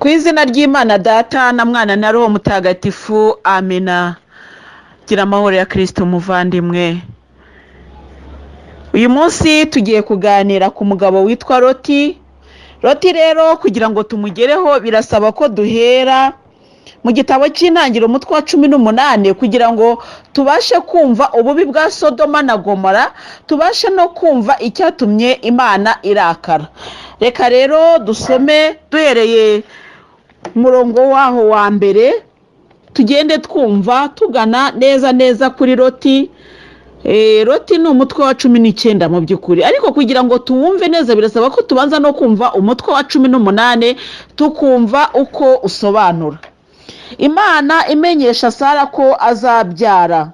Ku izina ry'Imana Data na Mwana na Roho Mutagatifu, amina. Gira amahoro ya Kristo umuvandimwe. Uyu munsi tugiye kuganira ku mugabo witwa Loti. Loti rero kugira ngo tumugereho birasaba ko duhera mu gitabo cy'Intangiriro, umutwe wa 18, kugira ngo tubashe kumva ububi bwa Sodoma na Gomora, tubashe no kumva icyatumye Imana irakara. Reka rero dusome duhereye umurongo waho wa mbere, tugende twumva tugana neza neza kuri Loti. Loti ni umutwe wa 19 mu by'ukuri, ariko kugira ngo tuwumve neza birasaba ko tubanza no kumva umutwe wa 18, tukumva uko usobanura. Imana imenyesha Sara ko azabyara.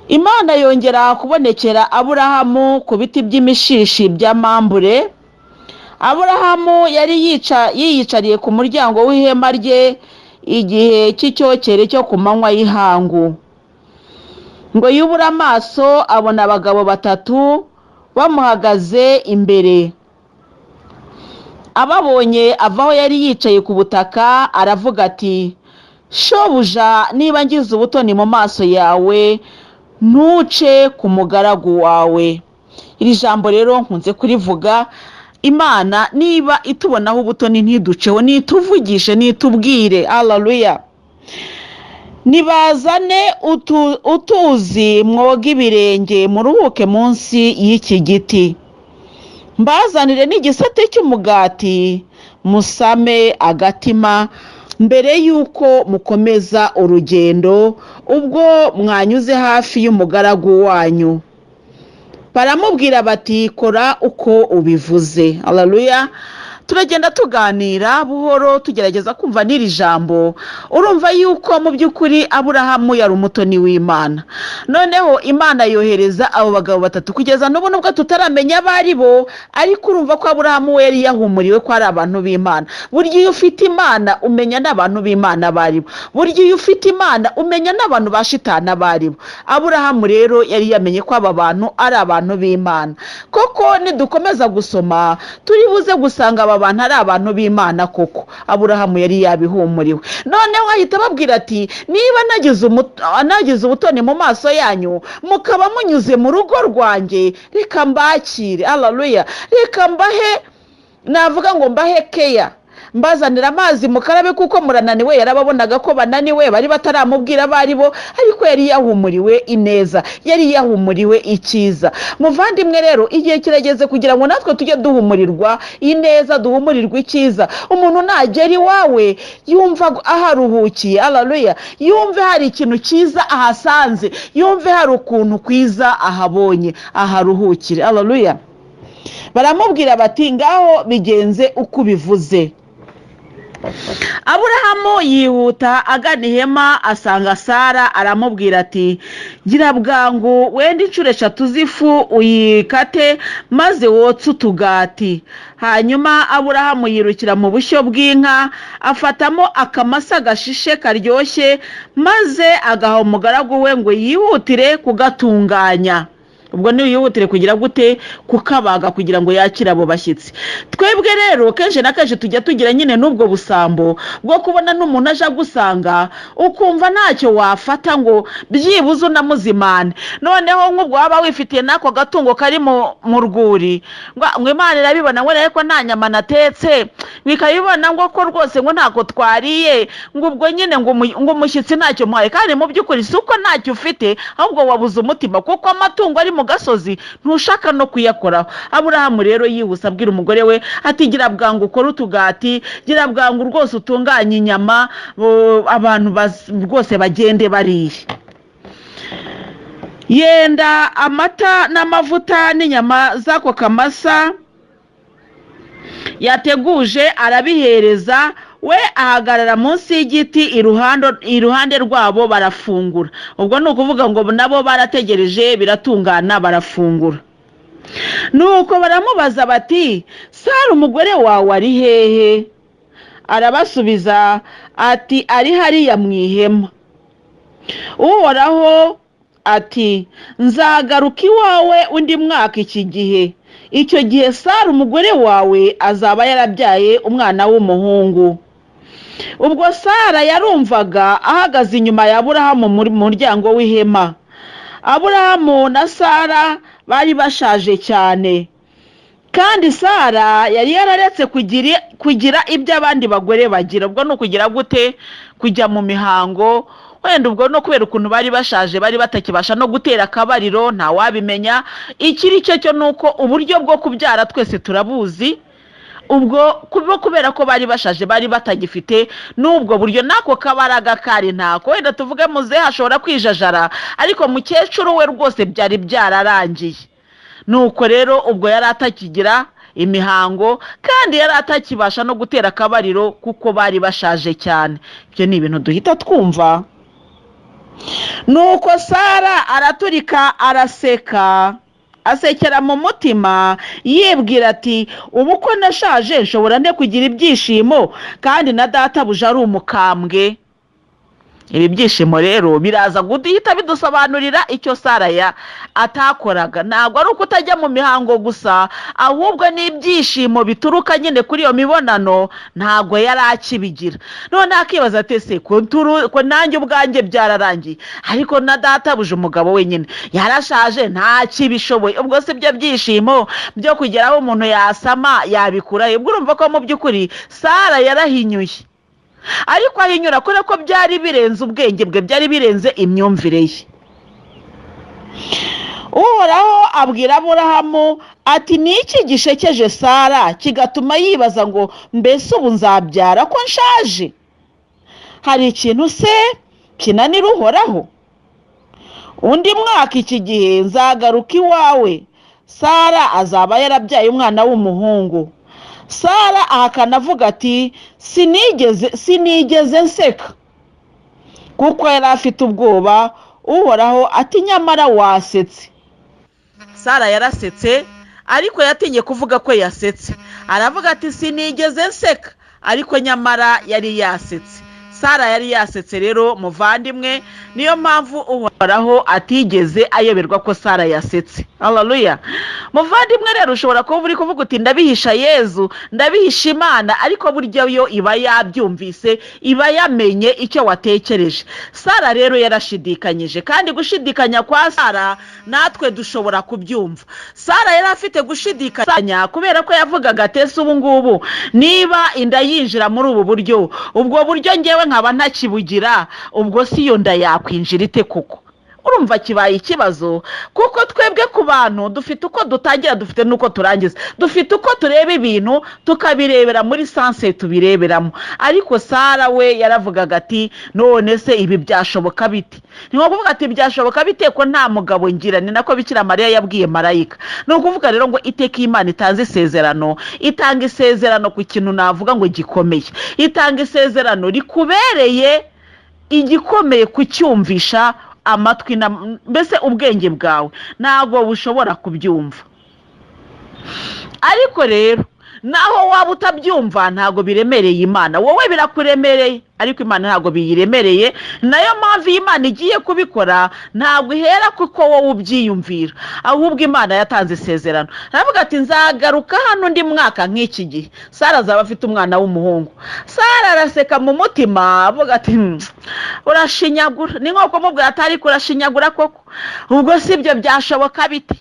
Imana yongera kubonekera Aburahamu ku biti by'imishishi bya Mambure. Aburahamu yari yiyicariye ku muryango w'ihema rye igihe cy'icyokere cyo ku manywa y'ihangu. Ngo yubure amaso abona abagabo batatu bamuhagaze imbere. Ababonye ava aho yari yicaye ku butaka, aravuga ati: "Shobuja, niba ngize ubutoni mu maso yawe, ntuce ku mugaragu wawe." Iri jambo rero nkunze kurivuga: Imana niba itubonaho ubutoni, ntiduceho, nituvugishe, nitubwire. Haleluya! "Nibazane utuzi mwoge ibirenge, muruhuke munsi y'iki giti. Mbazanire n'igisate cy'umugati, musame agatima mbere y'uko mukomeza urugendo, ubwo mwanyuze hafi y'umugaragu wanyu." Baramubwira bati: "Kora uko ubivuze." Haleluya! Turagenda tuganira buhoro, tugerageza kumva n'iri jambo. Urumva yuko mu by'ukuri Aburahamu yari umutoni w'Imana. Noneho Imana yohereza abo bagabo batatu. Kugeza n'ubu, nubwo tutaramenya abo ari bo, ariko urumva ko Aburahamu we yari yahumuriwe ko ari abantu b'Imana. Burya iyo ufite Imana umenya n'abantu b'Imana abo ari bo. Burya iyo ufite Imana umenya n'abantu ba Shitani abo ari bo. Aburahamu rero yari yamenye ko aba bantu ari abantu b'Imana koko. Nidukomeza gusoma, turi buze gusanga aba bantu ari abantu b'Imana koko. Aburahamu yari yabihumuriwe. Noneho ahita ababwira ati: "Niba nagize ubutoni mu maso yanyu, mukaba munyuze mu rugo rwanjye, reka mbakire." Haleluya! Reka mbahe, navuga ngo mbahe keya, mbazanira amazi mukarabe kuko murananiwe. Yarababonaga ko bananiwe, bari bataramubwira abo ari bo, ariko yari yahumuriwe ineza, yari yahumuriwe icyiza. Muvandimwe rero, igihe kirageze kugira ngo natwe tujye duhumurirwa ineza, duhumurirwe icyiza. Umuntu nagera iwawe yumva aharuhukiye. Haleluya! Yumve hari ikintu cyiza ahasanze, yumve hari ukuntu kwiza ahabonye, aharuhukire. Haleluya! Baramubwira bati: "Ngaho bigenze uko ubivuze." Aburahamu yihuta agana ihema, asanga Sara, aramubwira ati: "Gira bwangu wenda inshuro eshatu z'ifu, uyikate maze wotse utugati." Hanyuma Aburahamu yirukira mu bushyo bw'inka, afatamo akamasa gashishe karyoshye, maze agaha umugaragu we ngo yihutire kugatunganya. Ubwo ntiyihutire kugira gute? Kukabaga, kugira ngo yakire abo bashyitsi. Twebwe rero kenshi na kenshi tujya tugira nyine n'ubwo busambo bwo kubona n'umuntu aje agusanga, ukumva ntacyo wafata ngo byibuze unamuzimane. Noneho nk'ubwo waba wifitiye n'ako gatungo kari mu rwuri, ngo Imana irabibona, ngo ariko nta nyama natetse, bikabibona ngo ko rwose ngo ntako twariye, ngo ubwo nyine ngo umushyitsi ntacyo muhaye. Kandi mu by'ukuri si uko ntacyo ufite, ahubwo wabuze umutima, kuko amatungo ari mu gasozi ntushaka no kuyakoraho. Aburahamu rero yihuse abwira umugore we ati: "Gira bwangu ukore utugati, gira bwangu rwose utunganye inyama, abantu rwose bagende bariye." Yenda amata n'amavuta n'inyama z'ako kamasa yateguje, arabihereza we, ahagarara munsi y'igiti iruhande rwabo, barafungura. Ubwo ni ukuvuga ngo nabo barategereje, biratungana, barafungura. Nuko baramubaza bati: "Sara umugore wawe ari hehe?" Arabasubiza ati: "Ari hariya mu ihema." Uhoraho ati: "Nzagaruka iwawe undi mwaka iki gihe. Icyo gihe Sara umugore wawe azaba yarabyaye umwana w'umuhungu." Ubwo Sara yarumvaga ahagaze inyuma ya Aburahamu mu muryango w'ihema. Aburahamu na Sara bari bashaje cyane, kandi Sara yari yararetse kugira ibyo abandi bagore bagira. Ubwo ni ukugira gute? Kujya mu mihango. Wenda ubwo no kubera ukuntu bari bashaje, bari batakibasha no gutera akabariro, ntawabimenya. Ikiri cyo cyo ni uko uburyo bwo kubyara twese turabuzi. Ubwo kubera ko bari bashaje, bari batagifite n'ubwo buryo, n'ako kabaraga kari ntako. Wenda tuvuge muzehe ashobora kwijajara, ariko mukecuru we rwose byari byararangiye. Nuko rero ubwo yari atakigira imihango, kandi yari atakibasha no gutera akabariro kuko bari bashaje cyane. Ibyo ni ibintu duhita twumva. Nuko Sara araturika araseka, asekera mu mutima, yibwira ati: "Ubu ko nashaje, nshobora nte kugira ibyishimo kandi na databuja ari umukambwe?" Ibi byishimo rero biraza guhita bidusobanurira icyo Sara ya atakoraga. Ntabwo ari uko utajya mu mihango gusa, ahubwo n'ibyishimo bituruka nyine kuri iyo mibonano ntabwo yari akibigira. Noneho akibaza ati: "Ese ko nanjye ubwanjye byararangiye, ariko na databuja umugabo wenyine yarashaje, ntakibishoboye, ubwo si ibyo byishimo byo kugera aho umuntu yasama yabikura?" Ubwo urumva ko mu by'ukuri Sara yarahinyuye, ariko ahinyura kubera ko byari birenze ubwenge bwe, byari birenze imyumvire ye. Uhoraho abwira Aburahamu ati: "Ni iki gishekeje Sara kigatuma yibaza ngo: 'Mbese ubu nzabyara ko nshaje?' Hari ikintu se kinanira Uhoraho? Undi mwaka iki gihe nzagaruka iwawe, Sara azaba yarabyaye umwana w'umuhungu." Sara ahakana avuga ati: "Sinigeze nseka," kuko yari afite ubwoba. Uhoraho ati: "Nyamara wasetse." Sara yarasetse, ariko yatinye kuvuga ko yasetse. Aravuga ati: "Sinigeze nseka," ariko nyamara yari yasetse. Sara yari yasetse rero muvandimwe, niyo mpamvu Uhoraho atigeze ayoberwa ko Sara yasetse. Haleluya! Muvandimwe rero, ushobora kuba uri kuvuga uti: "Ndabihisha Yezu, ndabihisha Imana," ariko burya yo iba yabyumvise, iba yamenye icyo watekereje. Sara rero yarashidikanyije, kandi gushidikanya kwa Sara natwe dushobora kubyumva. Sara yari afite gushidikanya kubera ko yavugaga ati: "Ese ubu ngubu niba inda yinjira muri ubu buryo, ubwo buryo ngewe nkaba ntakibugira, ubwo si iyo nda yakwinjira ite koko?" Urumva kibaye ikibazo, kuko twebwe ku bantu dufite uko dutangira, dufite n'uko turangiza, dufite uko tureba ibintu, tukabirebera muri sens tubireberamo. Ariko Sara we yaravugaga ati: "None se ibi byashoboka bite?" Ni nko kuvuga ati: "Byashoboka bite ko nta mugabo ngira?" Ni nako Bikira Mariya yabwiye marayika. Ni ukuvuga rero ngo iteka iyo Imana itanze isezerano, itanga isezerano ku kintu navuga ngo gikomeye, itanga isezerano rikubereye igikomeye kucyumvisha amatwi na mbese ubwenge bwawe ntabwo bushobora kubyumva. Ariko rero naho waba utabyumva, ntabwo biremereye Imana. Wowe birakuremereye, ariko Imana ntabwo biyiremereye. Nayo mpamvu iyo Imana igiye kubikora, ntabwo ihera kuko wowe ubyiyumvira, ahubwo Imana yatanze isezerano, aravuga ati: "Nzagaruka hano undi mwaka nk'iki gihe, Sara azaba afite umwana w'umuhungu." Sara araseka mu mutima, avuga ati: Urashinyagura." Ni nko kumubwira ati: "Ariko urashinyagura koko, ubwo si ibyo byashoboka bite?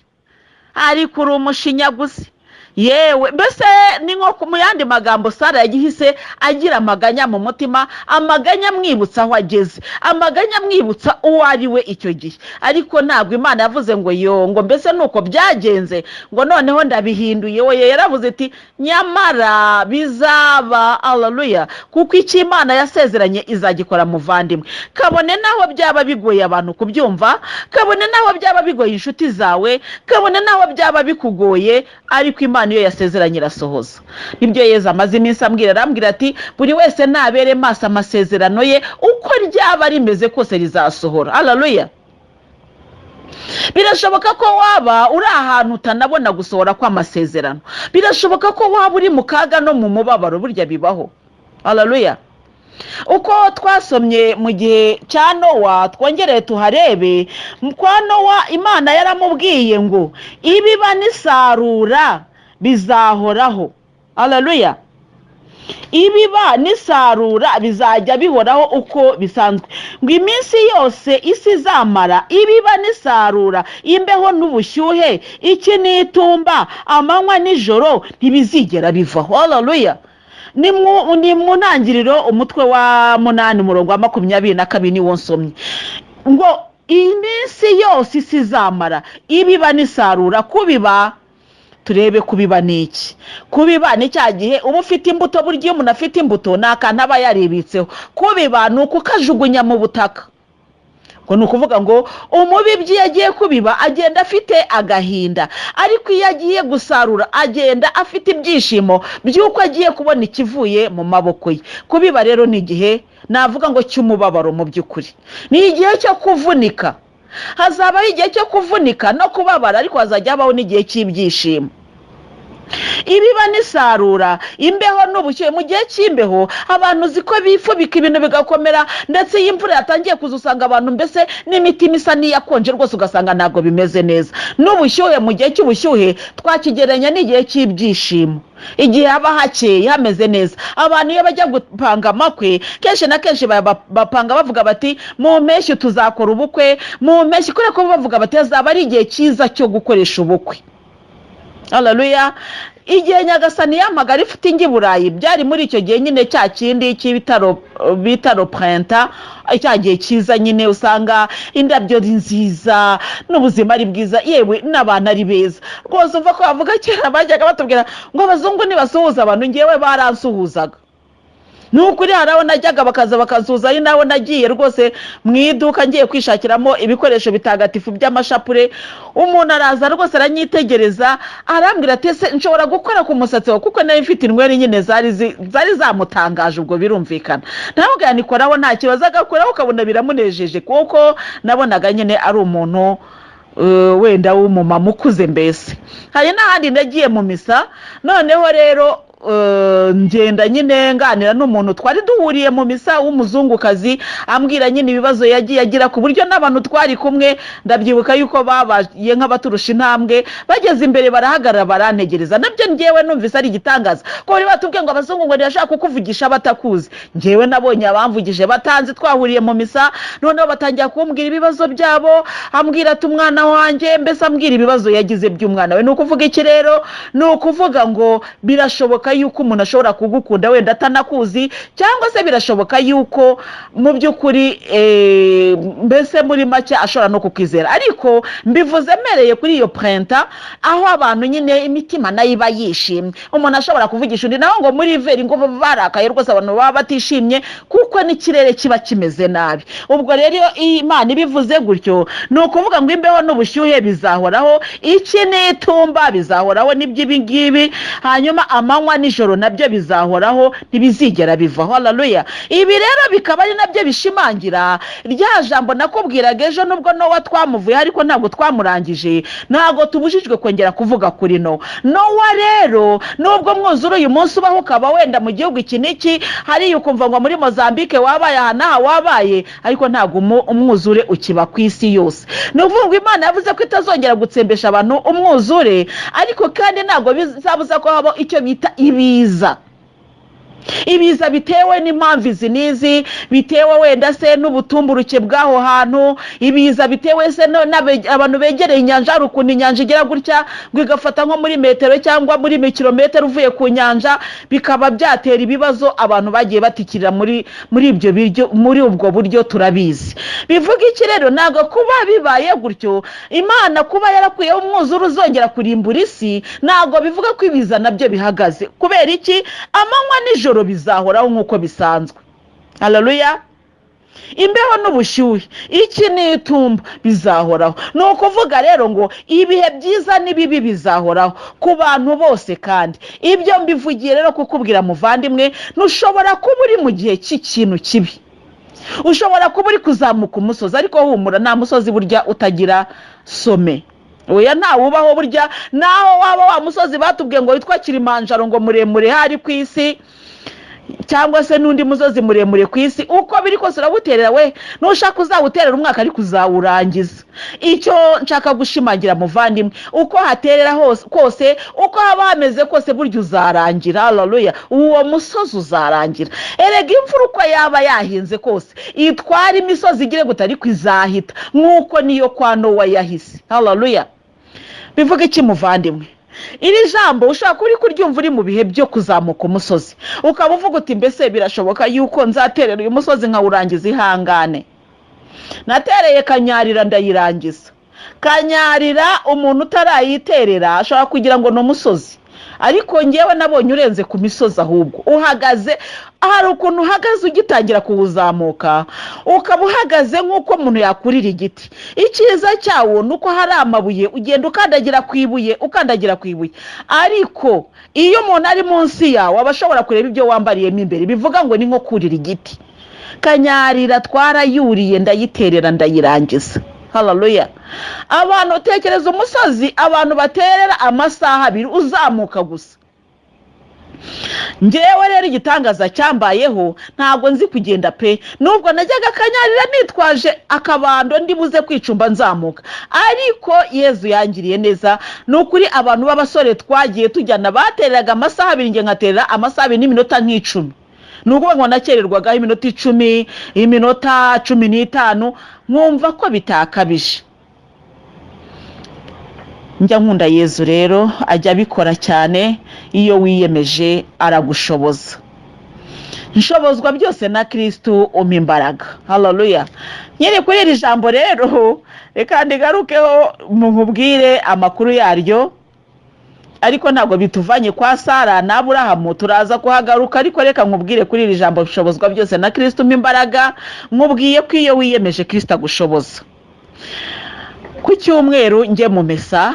Ariko uri umushinyaguzi yewe." Mbese ni nko mu yandi magambo, Sara yagihise agira amaganya mu mutima, amaganya amwibutsa aho ageze, amaganya amwibutsa uwo ari we icyo gihe. Ariko ntabwo Imana yavuze ngo: "Yo," ngo: "mbese ni uko byagenze," ngo: "noneho ndabihinduye." We yaravuze iti: "Nyamara bizaba." Haleluya! Kuko icyo Imana yasezeranye izagikora, muvandimwe, kabone naho byaba bigoye abantu kubyumva, kabone naho byaba bigoye inshuti zawe, kabone naho byaba bikugoye, ariko Imana iyo yasezeranye irasohoza. Nibyo Yezu amaze iminsi ambwira. Arambwira ati: "Buri wese nabere maso amasezerano ye, uko ryaba rimeze kose rizasohora." Haleluya! Birashoboka ko waba uri ahantu utanabona gusohora kw'amasezerano. Birashoboka ko waba uri mu kaga no mu mubabaro, burya bibaho. Haleluya! Uko twasomye mu gihe cya Nowa, twongereye tuharebe kwa Nowa, Imana yaramubwiye ngo ibiba n'isarura bizahoraho. Haleluya! Ibiba n'isarura bizajya bihoraho uko bisanzwe. Ngo iminsi yose isi izamara, ibiba n'isarura, imbeho n'ubushyuhe, iki n'itumba, amanywa n'ijoro ntibizigera bivaho. Haleluya! Ni mu ntangiriro umutwe wa 8 umurongo wa 22 niwo nsomye. Ngo iminsi yose isi izamara, ibiba n'isarura. Kubiba, turebe kubiba ni iki? Kubiba ni cya gihe uba ufite imbuto. Burya iyo umuntu afite imbuto ni akantu aba yaribitseho. Kubiba ni ukukajugunya mu butaka. Ngo ni ukuvuga ngo umubibyi iyo agiye kubiba agenda afite agahinda, ariko iyo agiye gusarura agenda afite ibyishimo by'uko agiye kubona ikivuye mu maboko ye. Kubiba rero ni igihe navuga ngo cy'umubabaro. Mu by'ukuri ni igihe cyo kuvunika. Hazabaho igihe cyo kuvunika no kubabara, ariko hazajya habaho n'igihe cy'ibyishimo. Ibiba n'isarura, imbeho n'ubushyuhe. Mu gihe cy'imbeho abantu uzi ko bifubika ibintu bigakomera, ndetse iyo imvura yatangiye kuza usanga abantu mbese n'imitima isa n'iyakonje rwose, ugasanga ntabwo bimeze neza. N'ubushyuhe, mu gihe cy'ubushyuhe twakigereranya n'igihe cy'ibyishimo, igihe haba hakeye hameze neza. Abantu iyo bajya gupanga amakwe, kenshi na kenshi bapanga bavuga bati: "Mu mpeshyi tuzakora ubukwe, mu mpeshyi", kubera ko bavuga bati hazaba ari igihe cyiza cyo gukoresha ubukwe. Haleluya! Igihe Nyagasani yampamagara ifite ingi Burayi, byari muri icyo gihe nyine cya kindi cy'ibitaro bita le printemps, cya gihe cyiza nyine usanga indabyo ari nziza n'ubuzima ari bwiza, yewe n'abantu ari beza rwose. Umva ko bavuga, kera bajyaga batubwira ngo abazungu ntibasuhuza abantu. Ngewe baransuhuzaga, ni ukuri. Hari aho najyaga bakaza bakansuhuza, ari naho nagiye rwose mu iduka ngiye kwishakiramo ibikoresho bitagatifu by'amashapure. Umuntu araza rwose aranyitegereza, arambwira ati: "Ese nshobora gukora ku musatsi wawe?" Kuko nari mfite inweri nyine zari zamutangaje. Ubwo birumvikana ntabwo yanikoraho nta kibazo, agakoraho ukabona biramunejeje, kuko nabonaga nyine ari umuntu wenda w'umumama ukuze mbese. Hari n'ahandi nagiye mu misa, noneho rero ngenda nyine nganira n'umuntu twari duhuriye mu misa w'umuzungukazi, ambwira nyine ibibazo yagiye agira, ku buryo n'abantu twari kumwe, ndabyibuka yuko babaye nk'abaturusha intambwe, bageze imbere barahagarara barantegereza. Nabyo ngewe numvise ari igitangaza, ko bari batubwiye ngo abazungu ngo ntibashaka kukuvugisha batakuzi. Ngewe nabonye abamvugije batanzi, twahuriye mu misa. Noneho batangira kumbwira ibibazo byabo, ambwira ati: "Umwana wanjye", mbese ambwira ibibazo yagize by'umwana we. Ni ukuvuga iki rero? Ni ukuvuga ngo birashoboka yuko umuntu ashobora kugukunda wenda atanakuzi, cyangwa se birashoboka yuko mu by'ukuri mbese muri make ashobora no kukwizera. Ariko mbivuze mpereye kuri iyo printemps, aho abantu nyine imitima nayo iba yishimye, umuntu ashobora kuvugisha undi. Naho ngo muri hiver ngo baba barakaye rwose, abantu baba batishimye kuko n'ikirere kiba kimeze nabi. Ubwo rero iyo Imana ibivuze gutyo, ni ukuvuga ngo imbeho n'ubushyuhe bizahoraho, iki n'itumba bizahoraho, nibyo ibi ngibi. Hanyuma amanywa nijoro nabyo bizahoraho, ntibizigera bivaho. Haleluya! Ibi rero bikaba ari nabyo bishimangira rya jambo nakubwiraga ejo. Nubwo Nowa twamuvuye ariko ntabwo twamurangije, ntabwo tubujijwe kongera kuvuga kuri Nowa. Nowa rero, nubwo mwuzure uyu munsi ubaho, ukaba wenda mu gihugu iki n'iki, hariya ukumva ngo muri Mozambique wabaye, aha n'aha wabaye, ariko ntabwo umwuzure ukiba ku isi yose. Ni ukuvuga ngo Imana yavuze ko itazongera gutsembesha abantu umwuzure, ariko kandi ntabwo bizabuza ko habaho icyo bita ibiza. Ibiza bitewe n'impamvu izi n'izi, bitewe wenda se n'ubutumburuke bw'aho hantu, ibiza bitewe se abantu begereye inyanja. Hari ukuntu inyanja igera gutya ngo igafata nko muri metero cyangwa muri kilometero uvuye ku nyanja, bikaba byatera ibibazo, abantu bagiye batikirira muri ibyo biryo, muri ubwo buryo turabizi. Bivuga iki rero? Ntabwo kuba bibaye gutyo, Imana kuba yarakuyeho umwuzure uzongera kurimbura isi, ntabwo bivuga ko ibiza nabyo bihagaze. Kubera iki? Amanywa nijoro bizahoraho nk'uko bisanzwe. Haleluya! Imbeho n'ubushyuhe, iki n'itumba bizahoraho. Ni ukuvuga rero ngo ibihe byiza n'ibibi bizahoraho ku bantu bose. Kandi ibyo mbivugiye rero kukubwira, muvandimwe, ntushobora kuba uri mu gihe cy'ikintu kibi, ushobora kuba uri kuzamuka umusozi, ariko humura, nta musozi burya utagira sommet. Oya, ntawubaho burya. Naho waba wa musozi batubwiye ngo witwa Kilimanjaro, ngo muremure hari ku isi. Cyangwa se n'undi musozi muremure ku isi, uko biri kose urawuterera we. Nushaka uzawuterera umwaka, ariko uzawurangiza. Icyo nshaka gushimangira, muvandimwe, uko haterera hose kose, uko haba hameze kose, burya uzarangira. Haleluya! Uwo musozi uzarangira. Erega imvura uko yaba yahinze kose, itwara imisozi igire gute, ariko izahita nk'uko niyo kwa Nowa yahise. Haleluya! Bivuga iki, muvandimwe? Iri jambo ushobora kuba uri kuryumva uri mu bihe byo kuzamuka umusozi, ukaba uvuga uti: "Mbese birashoboka yuko nzaterera uyu musozi nkawurangiza?" Ihangane. Natereye Kanyarira ndayirangiza. Kanyarira, umuntu utarayiterera ashobora kugira ngo ni umusozi, ariko ngewe nabonye urenze ku misozi. Ahubwo uhagaze, hari ukuntu uhagaze ugitangira kuwuzamuka, ukaba uhagaze nk'uko umuntu yakurira igiti. Icyiza cyawo ni uko hari amabuye, ugenda ukandagira ku ibuye, ukandagira ku ibuye. Ariko iyo umuntu ari munsi yawe, aba ashobora kureba ibyo wambariyemo imbere. Bivuga ngo ni nko kurira igiti. Kanyarira twarayuriye, ndayiterera ndayirangiza. Haleluya! Abantu, tekereza umusozi abantu baterera amasaha 2 uzamuka gusa. Ngewe rero igitangaza cyambayeho, ntabwo nzi kugenda pe. Nubwo najyaga Kanyarira nitwaje akabando ndibuze kwicumba nzamuka, ariko Yezu yangiriye neza. Ni ukuri, abantu b'abasore twagiye tujyana batereraga amasaha 2, njye nkaterera amasaha 2 n'iminota nk'icumi. Ni ukuvuga ngo nakererwagaho iminota 10, iminota 15, nkumva ko bitakabije. Njya nkunda Yezu rero, ajya abikora cyane. Iyo wiyemeje aragushoboza. Nshobozwa byose na Kirisitu umpa imbaraga. Haleluya! Nyine kuri iri jambo rero, reka ndigarukeho nkubwire amakuru yaryo, ariko ntabwo bituvanye kwa Sara na Aburahamu, turaza kuhagaruka. Ariko reka nkubwire kuri iri jambo "nshobozwa byose na Kirisitu umpa imbaraga". Nkubwiye ko iyo wiyemeje, Kirisitu agushoboza. Ku cyumweru njye mu mesa,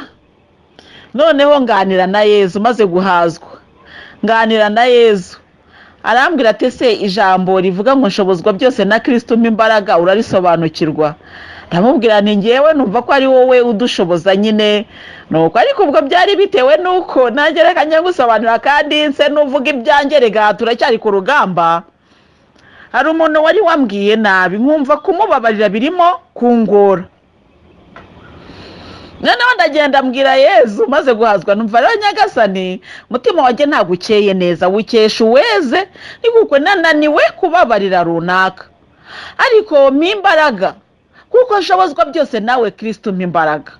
noneho nganira na Yezu. Maze guhazwa, nganira na Yezu, arambwira ati: "Ese ijambo rivuga ngo 'nshobozwa byose na Kirisitu umpa imbaraga' urarisobanukirwa?" Ndamubwira nti: "Ngewe numva ko ari wowe udushoboza nyine." Nuko ariko ubwo byari bitewe n'uko nanjye reka njya gusobanura, kandi nse nuvuga ibyanjye. Rega turacyari ku rugamba. Hari umuntu wari wambwiye nabi, nkumva kumubabarira birimo kungora. Noneho ndagenda mbwira Yezu maze guhazwa, numva rero: "Nyagasani, umutima wanjye ntabwo ukeye neza, wukesha uweze, ni kuko nananiwe kubabarira runaka, ariko mpa imbaraga, kuko nshobozwa byose nawe Kirisitu umpa imbaraga."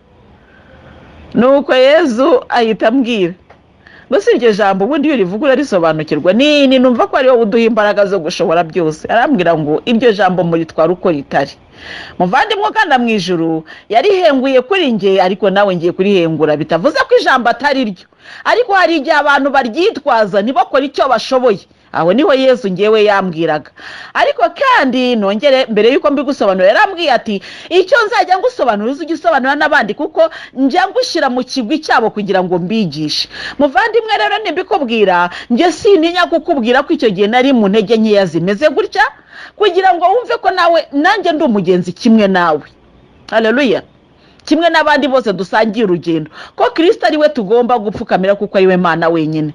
Nuko Yezu ahita ambwira ngo: "Si iryo jambo ubundi iyo urivuga urarisobanukirwa?" Ni numva ko ari wowe uduha imbaraga zo gushobora byose. Arambwira ngo: "Iryo jambo muritwara uko ritari." Muvandimwe, kandi mu ijuru yarihenguye kuri nge, ariko nawe ngiye kurihengura. Bitavuze ko ijambo atari ryo, ariko hari igihe abantu baryitwaza ntibakore icyo bashoboye. Aho niho Yezu ngewe yambwiraga. Ariko kandi nongere, mbere y'uko mbigusobanurira, yarambwiye ati: "Icyo nzajya ngusobanurira ujye usobanura n'abandi, kuko njya ngushyira mu kigwi cyabo kugira ngo mbigishe." Muvandimwe rero, nimbikubwira, njye sintinya kukubwira ko icyo gihe nari mu ntege nkeya zimeze gutya, kugira ngo wumve ko nawe nanjye ndi umugenzi kimwe nawe. Haleluya! Kimwe n'abandi bose dusangiye urugendo, ko Kirisito ari we tugomba gupfukamira, kuko ari we Mana wenyine.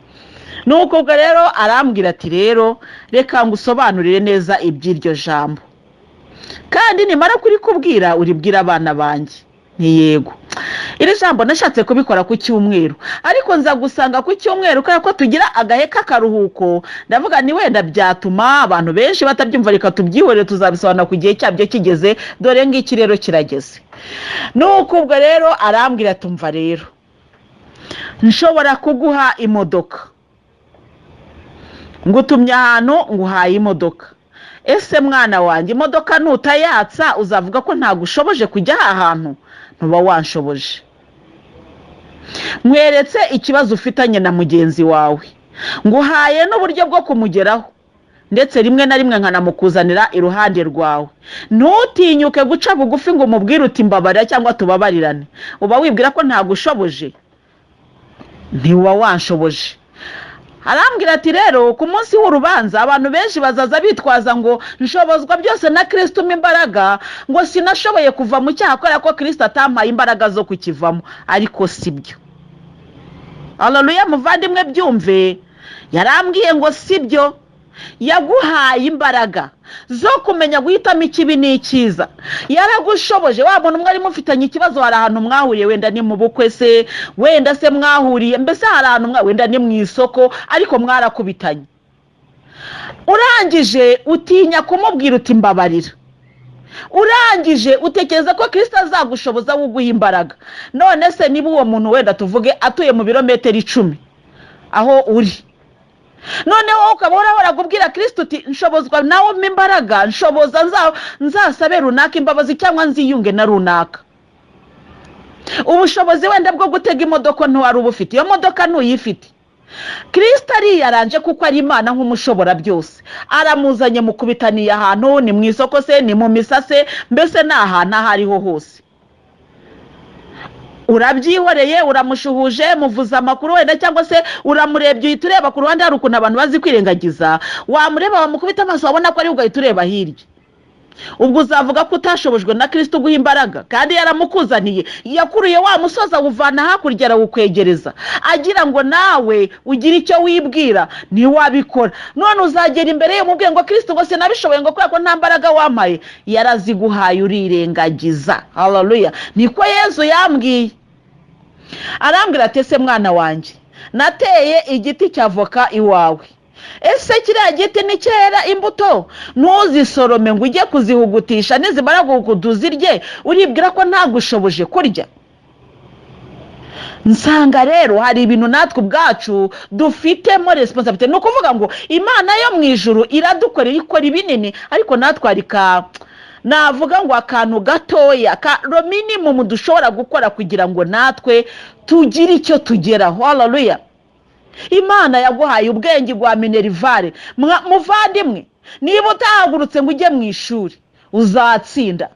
Nuko ubwo rero arambwira ati: "Rero reka ngusobanurire neza iby'iryo jambo, kandi nimara kurikubwira uribwira abana banjye." Ntiyego, iri jambo nashatse kubikora ku cyumweru, ariko nza gusanga ku cyumweru, kubera ko tugira agahe k'akaruhuko, ndavuga ni wenda byatuma abantu benshi batabyumva, reka tubyihorere, tuzabisobanura ku gihe cyabyo kigeze. Dore ngiki rero kirageze. Nuko ubwo rero arambwira: "Tumva rero, nshobora kuguha imodoka, ngutumye ahantu, nguhaye imodoka. Ese mwana wanjye, imodoka nutayatsa uzavuga ko ntagushoboje kujya aha hantu? Ntuba wanshoboje. Nkweretse ikibazo ufitanye na mugenzi wawe, nguhaye n'uburyo bwo kumugeraho, ndetse rimwe na rimwe nkanamukuzanira iruhande rwawe. Ntutinyuke guca bugufi ngo umubwire uti 'Mbabarira' cyangwa 'Tubabarirane.' Uba wibwira ko ntagushoboje? Ntiwuba wanshoboje." Arambwira ati: "Rero ku munsi w'urubanza abantu benshi bazaza bitwaza ngo 'Nshobozwa byose na Kirisito umpa imbaraga', ngo 'Sinashoboye kuva mu cyaha kubera ko Kirisito atampaye imbaraga zo kukivamo.' Ariko si byo." Haleluya! Muvandimwe, byumve. Yarambwiye ngo si byo. Yaguhaye imbaraga zo kumenya guhitamo ikibi n'icyiza. Yaragushoboje. Wa muntu mwari mufitanye ikibazo, hari ahantu mwahuriye, wenda ni mu bukwe se, wenda se mwahuriye, mbese hari ahantu wenda ni mu isoko, ariko mwarakubitanye. Urangije utinya kumubwira uti: "Mbabarira." Urangije utekereza ko Kirisito azagushoboza uguha imbaraga. None se niba uwo muntu, wenda tuvuge, atuye mu birometero 10 aho uri, noneho ukaba urahora kubwira Kirisito uti: "Nshobozwa nawe, umpa imbaraga, nshoboza nzasabe runaka imbabazi cyangwa nziyunge na runaka." Ubushobozi wenda bwo gutega imodoka ntiwari ubufite, iyo modoka ntuyifite. Kirisito ariyaranje kuko ari Imana nk'umushobora byose, aramuzanye, mukubitaniye ahantu, ni mu isoko se, ni mu misa se, mbese ni ahantu aho ariho hose. Urabyihoreye, uramushuhuje, muvuze amakuru wenda, cyangwa se uramurebye, uhita ureba ku ruhande. Hari ukuntu abantu bazi kwirengagiza, wamureba, wamukubita amaso, wabona ko ari, ugahita ureba hirya. Ubwo uzavuga ko utashobojwe na Kirisito uguha imbaraga, kandi yaramukuzaniye, yakuruye wa musozi awuvana hakurya arawukwegereza, agira ngo nawe ugire icyo wibwira, ntiwabikora. None uzagera imbere ye umubwiye ngo: "Kirisito, ngo sinabishoboye, ngo kubera ko nta mbaraga wampaye." Yaraziguhaye, urirengagiza. Haleluya! Niko Yezu yambwiye. Arambwira ati: "Ese mwana wanjye, nateye igiti cya voka iwawe, ese kiriya giti ni cyera imbuto ntuzisorome ngo ujye kuzihugutisha, nizimara guhuguta uzirye, uribwira ko ntagushoboje kurya?" Nsanga rero hari ibintu natwe ubwacu dufitemo responsabilité. Ni ukuvuga ngo Imana yo mu ijuru iradukorera, ikora ibinini, ariko natwe hari ka, navuga ngo akantu gatoya ka minimum dushobora gukora kugira ngo natwe tugire icyo tugeraho. Haleluya! Imana yaguhaye ubwenge, iguha minerval. Muvandimwe, niba utahagurutse ngo ujye mu ishuri, uzatsinda?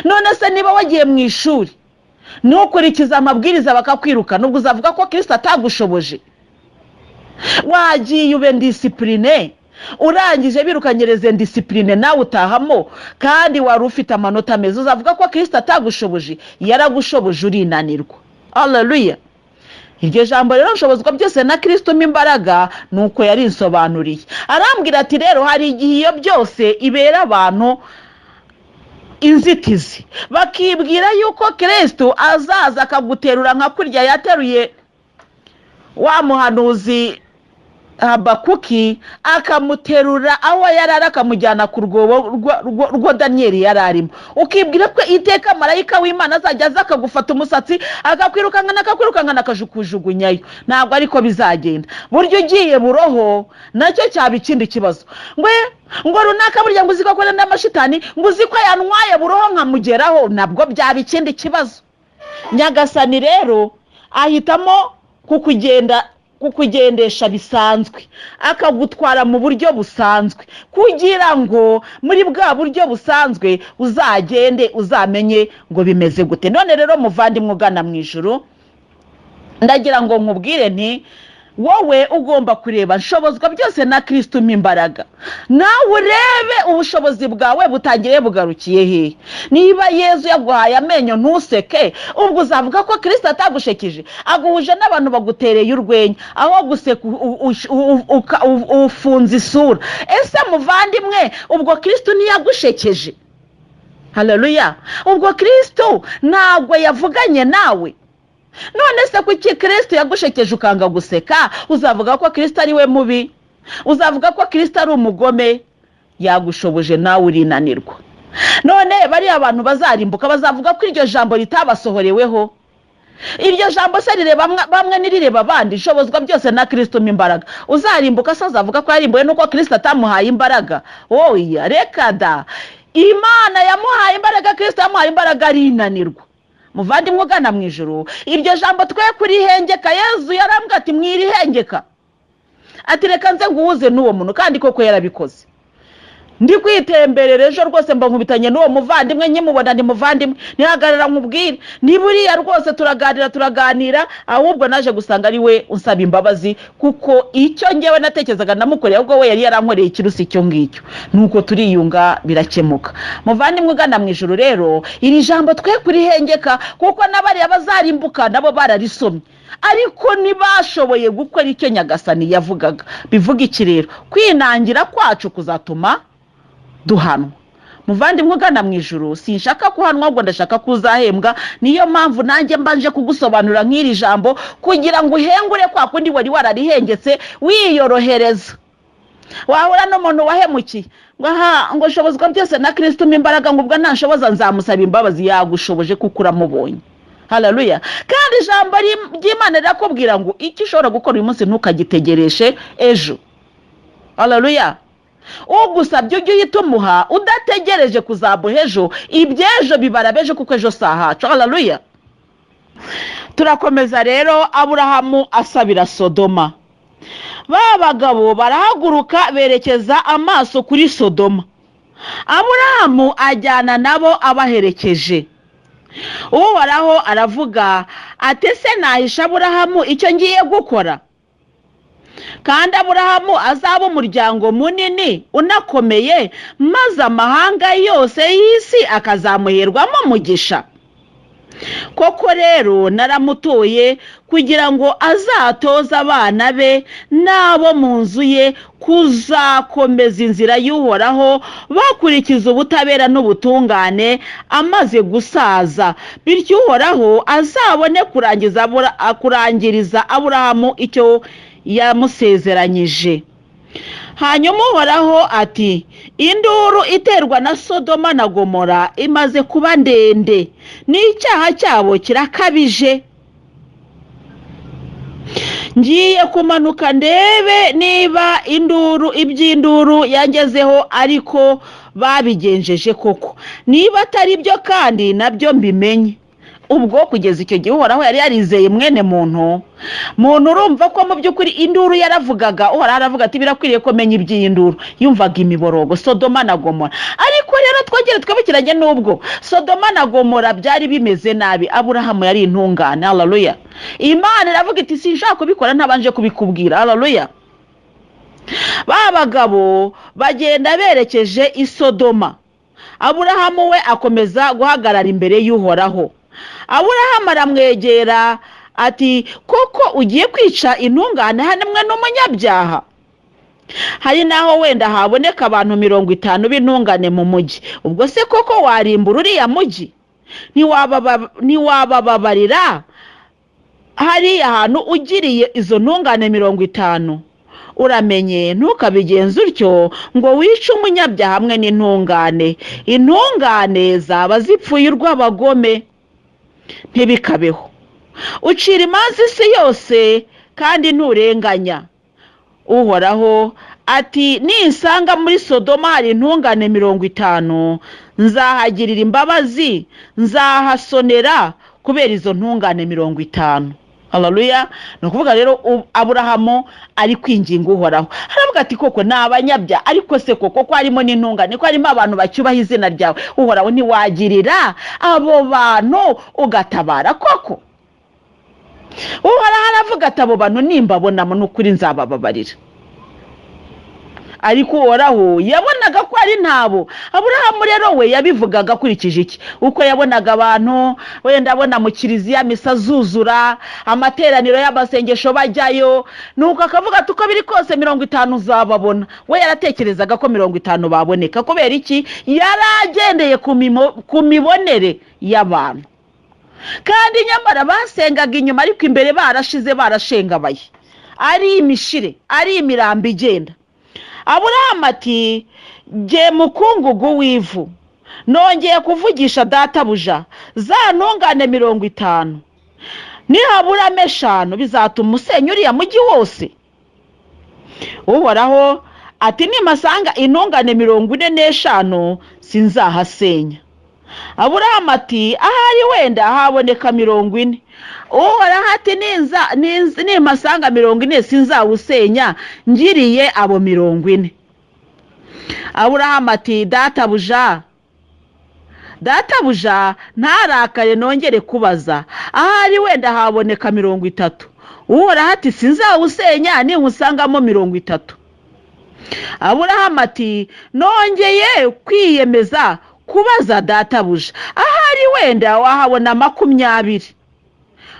None se niba wagiye mu ishuri ntukurikize amabwiriza, bakakwirukana, ubwo uzavuga ko Kirisito atagushoboje? Wagiye ube indiscipliné, urangije birukanyereza indiscipline, nawe utahamo kandi wari ufite amanota meza, uzavuga ko Kirisito atagushoboje? Yaragushoboje, urinanirwa. Haleluya! Iryo jambo rero, "Nshobozwa byose na Kirisito umpa imbaraga", ni uko yarinsobanuriye. Arambwira ati: "Rero hari igihe iyo byose ibera abantu inzitizi, bakibwira yuko Kirisito azaza akaguterura nka kurya yateruye wa muhanuzi Habakuki, akamuterura aho yari ari, akamujyana ku rwobo rwo Daniyeli yari arimo. Ukibwira ko iteka marayika w'Imana azajya aza akagufata umusatsi, akakwirukankana, akakwirukankana, akajukujugunyayo. Ntabwo ariko bizagenda. Burya ugiye buroho nacyo cyaba ikindi kibazo, ngo runaka burya ngo uzi ko akorana n'amashitani, ngo uzi ko yantwaye buroho nkamugeraho, nabwo byaba ikindi kibazo." Nyagasani rero ahitamo kukugendesha bisanzwe, akagutwara mu buryo busanzwe, kugira ngo muri bwa buryo busanzwe uzagende uzamenye ngo bimeze gute. None rero muvandimwe ugana mu ijuru, ndagira ngo nkubwire nti: wowe ugomba kureba "Nshobozwa byose na Kirisito umpa imbaraga", nawe urebe ubushobozi bwawe butangiriye bugarukiye hehe. Niba Yezu yaguhaye amenyo ntuseke, ubwo uzavuga ko Kirisito atagushekeje? Aguhuje n'abantu bagutereye urwenya, aho guseka ufunze isura. Ese muvandimwe, ubwo Kirisito ntiyagushekeje? Haleluya! Ubwo Kirisito ntabwo yavuganye nawe? None se kuki Kirisito yagushekeje ukanga guseka? Uzavuga ko Kirisito ari we mubi? Uzavuga ko Kirisito ari umugome? Yagushoboje nawe urinanirwa. None bariya abantu bazarimbuka bazavuga ko iryo jambo ritabasohoreweho? Iryo jambo se rireba bamwe ntirireba abandi? "Nshobozwa byose na Kirisito umpa imbaraga." Uzarimbuka se azavuga ko yarimbuwe nuko Kirisito atamuhaye imbaraga? Oya, reka da! Imana yamuhaye imbaraga, Kirisito yamuhaye imbaraga, arinanirwa. Muvandimwe ugana mu ijuru, iryo jambo twe kurihengeka. Yezu yarambwira ati: "Mwirihengeka." Ati: "Reka nze nguhuze n'uwo muntu." Kandi koko yarabikoze. Ndi kwitemberera ejo rwose mba nkubitanye n'uwo muvandimwe, nkimubona ni muvandimwe, ntihagarara nkubwire, ni buriya rwose turaganira turaganira, ahubwo naje gusanga ari we unsaba imbabazi, kuko icyo ngewe natekerezaga namukoreye, ahubwo we yari yarankoreye ikirusi icyo ngicyo. Nuko turiyunga, birakemuka. Muvandimwe ugana mu ijuru rero, iri jambo twe kurihengeka, kuko n'abariya bazarimbuka nabo bararisomye, ariko ntibashoboye gukora icyo Nyagasani yavugaga. Bivuga iki rero? Kwinangira kwacu kuzatuma duhanwa. Muvandimwe ugana mu ijuru, sinshaka kuhanwa, ahubwo ndashaka ko uzahembwa. Niyo mpamvu nanjye mbanje kugusobanurira nk'iri jambo, kugira ngo uhengure kwa kundi wari wararihengetse wiyorohereza. Wahura n'umuntu wahemukiye ngo aha, ngo shobozwa byose na Kirisito umpa imbaraga, ngo ubwo ntanshoboza nzamusaba imbabazi. Yagushoboje kuko uramubonye. Haleluya! Kandi ijambo ry'Imana rirakubwira ngo icyo ushobora gukora uyu munsi ntukagitegereshe ejo. Haleluya! Ugusabye ujye uhita umuha udategereje kuzamuha ejo. Iby'ejo bibara b'ejo, kuko ejo si ahacu. Haleluya! Turakomeza rero. Aburahamu asabira Sodoma. Ba bagabo barahaguruka berekeza amaso kuri Sodoma, Aburahamu ajyana nabo abaherekeje. Uhoraho aravuga ati: "Ese nahisha Aburahamu icyo ngiye gukora? Kandi Aburahamu azaba umuryango munini unakomeye, maze amahanga yose y'isi akazamuherwamo umugisha. Koko rero naramutoye kugira ngo azatoze abana be n'abo mu nzu ye kuzakomeza inzira y'Uhoraho, bakurikiza ubutabera n'ubutungane, amaze gusaza, bityo Uhoraho azabone kurangiriza Aburahamu icyo yamusezeranyije." Hanyuma Uhoraho ati: "Induru iterwa na Sodoma na Gomora imaze kuba ndende, n'icyaha cyabo kirakabije. Ngiye kumanuka ndebe niba induru iby'induru yangezeho ariko babigenjeje koko. Niba atari byo kandi nabyo mbimenye." Ubwo kugeza icyo gihe Uhoraho yari yarizeye mwene muntu. Muntu urumva ko mu by'ukuri induru yaravugaga, Uhoraho aravuga ati: "Birakwiriye ko menya iby'iyi nduru." Yumvaga imiborogo Sodoma na Gomora. Ariko rero twongere twibukiranye, n'ubwo Sodoma na Gomora byari bimeze nabi, Aburahamu yari intungane. Haleluya! Imana iravuga iti: "Sinshaka kubikora ntabanje kubikubwira." Haleluya! Ba bagabo bagenda berekeje i Sodoma, Aburahamu we akomeza guhagarara imbere y'Uhoraho. Aburahamu aramwegera ati: "Koko ugiye kwica intungane hamwe n'umunyabyaha? Hari n'aho wenda haboneka abantu 50 b'intungane mu mujyi. Ubwo se koko warimbura uriya mujyi? Ntiwabababarira hariya hantu ugiriye izo ntungane 50? Uramenye ntukabigenze utyo ngo wice umunyabyaha hamwe n'intungane. Intungane zaba zipfuye urw'abagome. Ntibikabeho! Ucira imanza isi yose kandi nturenganya?" Uhoraho ati: "Ninsanga muri Sodoma hari intungane 50, nzahagirira imbabazi, nzahasonera kubera izo ntungane 50." Haleluya! Ni ukuvuga rero Aburahamu ari kwinginga Uhoraho, aravuga ati: "Koko ni abanyabyaha, ariko se koko ko harimo n'intungane, ko harimo abantu bacyubaha izina ryawe, Uhoraho, ntiwagirira abo bantu ugatabara koko?" Uhoraho aravuga ati: "Abo bantu nimbabonamo, ni ukuri nzabababarira." Ariko Uhoraho yabonaga ko ari ntabo. Aburahamu rero we yabivugaga akurikije iki? Uko yabonaga abantu, wenda abona mu kiliziya misa zuzura, amateraniro y'amasengesho bajyayo, nuko akavuga ati: "Uko biri kose 50 uzababona." We yaratekerezaga ko 50 baboneka. Kubera iki? Yari agendeye ku mibonere y'abantu, kandi nyamara basengaga inyuma, ariko imbere barashize, barashengabaye, ari imishire, ari imirambo igenda. Aburahamu ati: "Jye mukungugu w'ivu, nongeye kuvugisha databuja za ntungane 50, nihaburamo 5 bizatuma usenya uriya mujyi wose?" Uhoraho ati: "Nimasanga intungane 45 sinzahasenya." Aburahamu ati: "Ahari wenda haboneka 40." Uhoraho ati: "Nimpasanga 40 sinzawusenya ngiriye abo 40." Aburahamu ati: "Databuja, databuja, ntarakare, nongere kubaza. Ahari wenda haboneka 30." Uhoraho ati: "Sinzawusenya niwusangamo 30." Aburahamu ati: "Nongeye kwiyemeza kubaza, databuja. Ahari wenda wahabona 20."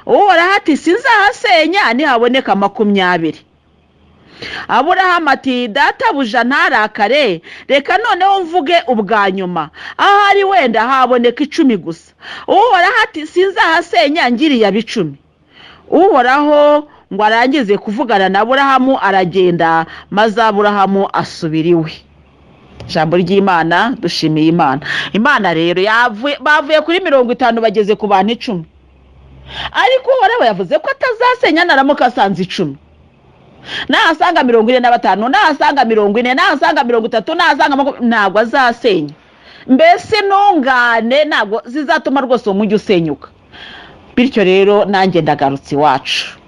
Uhoraho ati: "Sinzahasenya nihaboneka 20." Aburahamu ati: "Databuja, ntarakare, reka noneho mvuge ubwa nyuma. Ahari wenda haboneka 10 gusa." Uhoraho ati: "Sinzahasenya ngiriye ab'10." Uhoraho ngo arangize kuvugana na Aburahamu, aragenda, maze Aburahamu asubira iwe. Ijambo ry'Imana, dushimiye Imana. Imana rero bavuye kuri 50 bageze ku bantu 10, ariko Uhoraho yavuze ko atazasenya naramuka asanze 10. Nahasanga 45, nahasanga 40, nahasanga 30, nahasanga 20, ntabwo azasenya. Mbese intungane ntabwo zizatuma rwose uwo mujyi usenyuka. Bityo rero nanjye ndagarutse iwacu.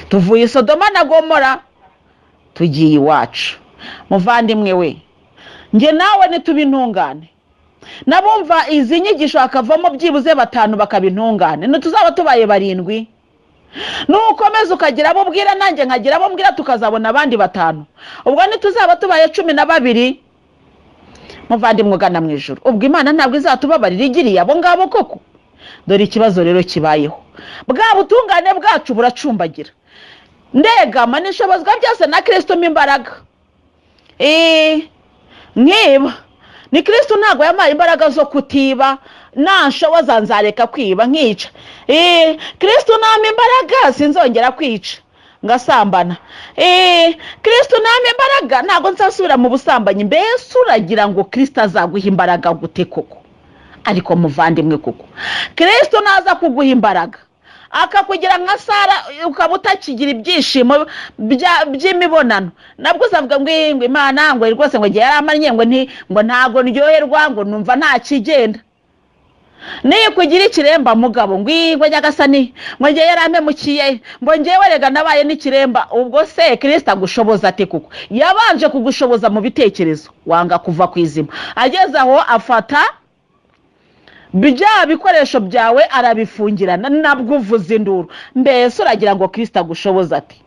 Tuvuye i Sodoma na Gomora, tugiye iwacu. Muvandimwe we, njye nawe ntituba intungane, nabumva izi nyigisho hakavamo byibuze batanu bakaba intungane, ntituzaba tubaye barindwi? Nukomeza ukagira abo ubwira, nanjye nkagira abo mbwira, tukazabona abandi batanu, ubwo ntituzaba tubaye 12? Muvandimwe ugana mu ijoro, ubwo Imana ntabwo izatubabarira igiriye abo ngabo koko? Dore ikibazo rero kibayeho: bwa butungane bwacu buracumbagira. Ndegama nishobozwa byose na Kirisito mo imbaraga. Nkiba ni Kirisito ntabwo yampaye imbaraga zo kutiba, nanshoboza nzareka kwiba. Nkica, Kirisito nampa imbaraga sinzongera kwica. Ngasambana, Kirisito nampa imbaraga ntabwo nzasubira mu busambanyi. Mbese uragira ngo Kirisito azaguha imbaraga gute koko? Ariko muvandimwe, koko Kirisito naza kuguha imbaraga akakugira nka Sara, ukaba utakigira ibyishimo by'imibonano, nabwo uzavuga ngo ngo Imana ngo rwose ngo igihe yaramannye ngo nti ngo ntabwo ndyoherwa, ngo numva nta kigenda. Nikugira ikiremba, mugabo, ngo ngo Nyagasani ngo ngewe yarampemukiye, ngo ngewe rega nabaye n'ikiremba. Ubwo se Kirisita agushoboza ate? Kuko yabanje kugushoboza mu bitekerezo, wanga kuva ku izima. Ageze aho afata bya bikoresho byawe arabifungirana, nabwo uvuza induru. Mbese uragira ngo Kirisita agushoboza ati?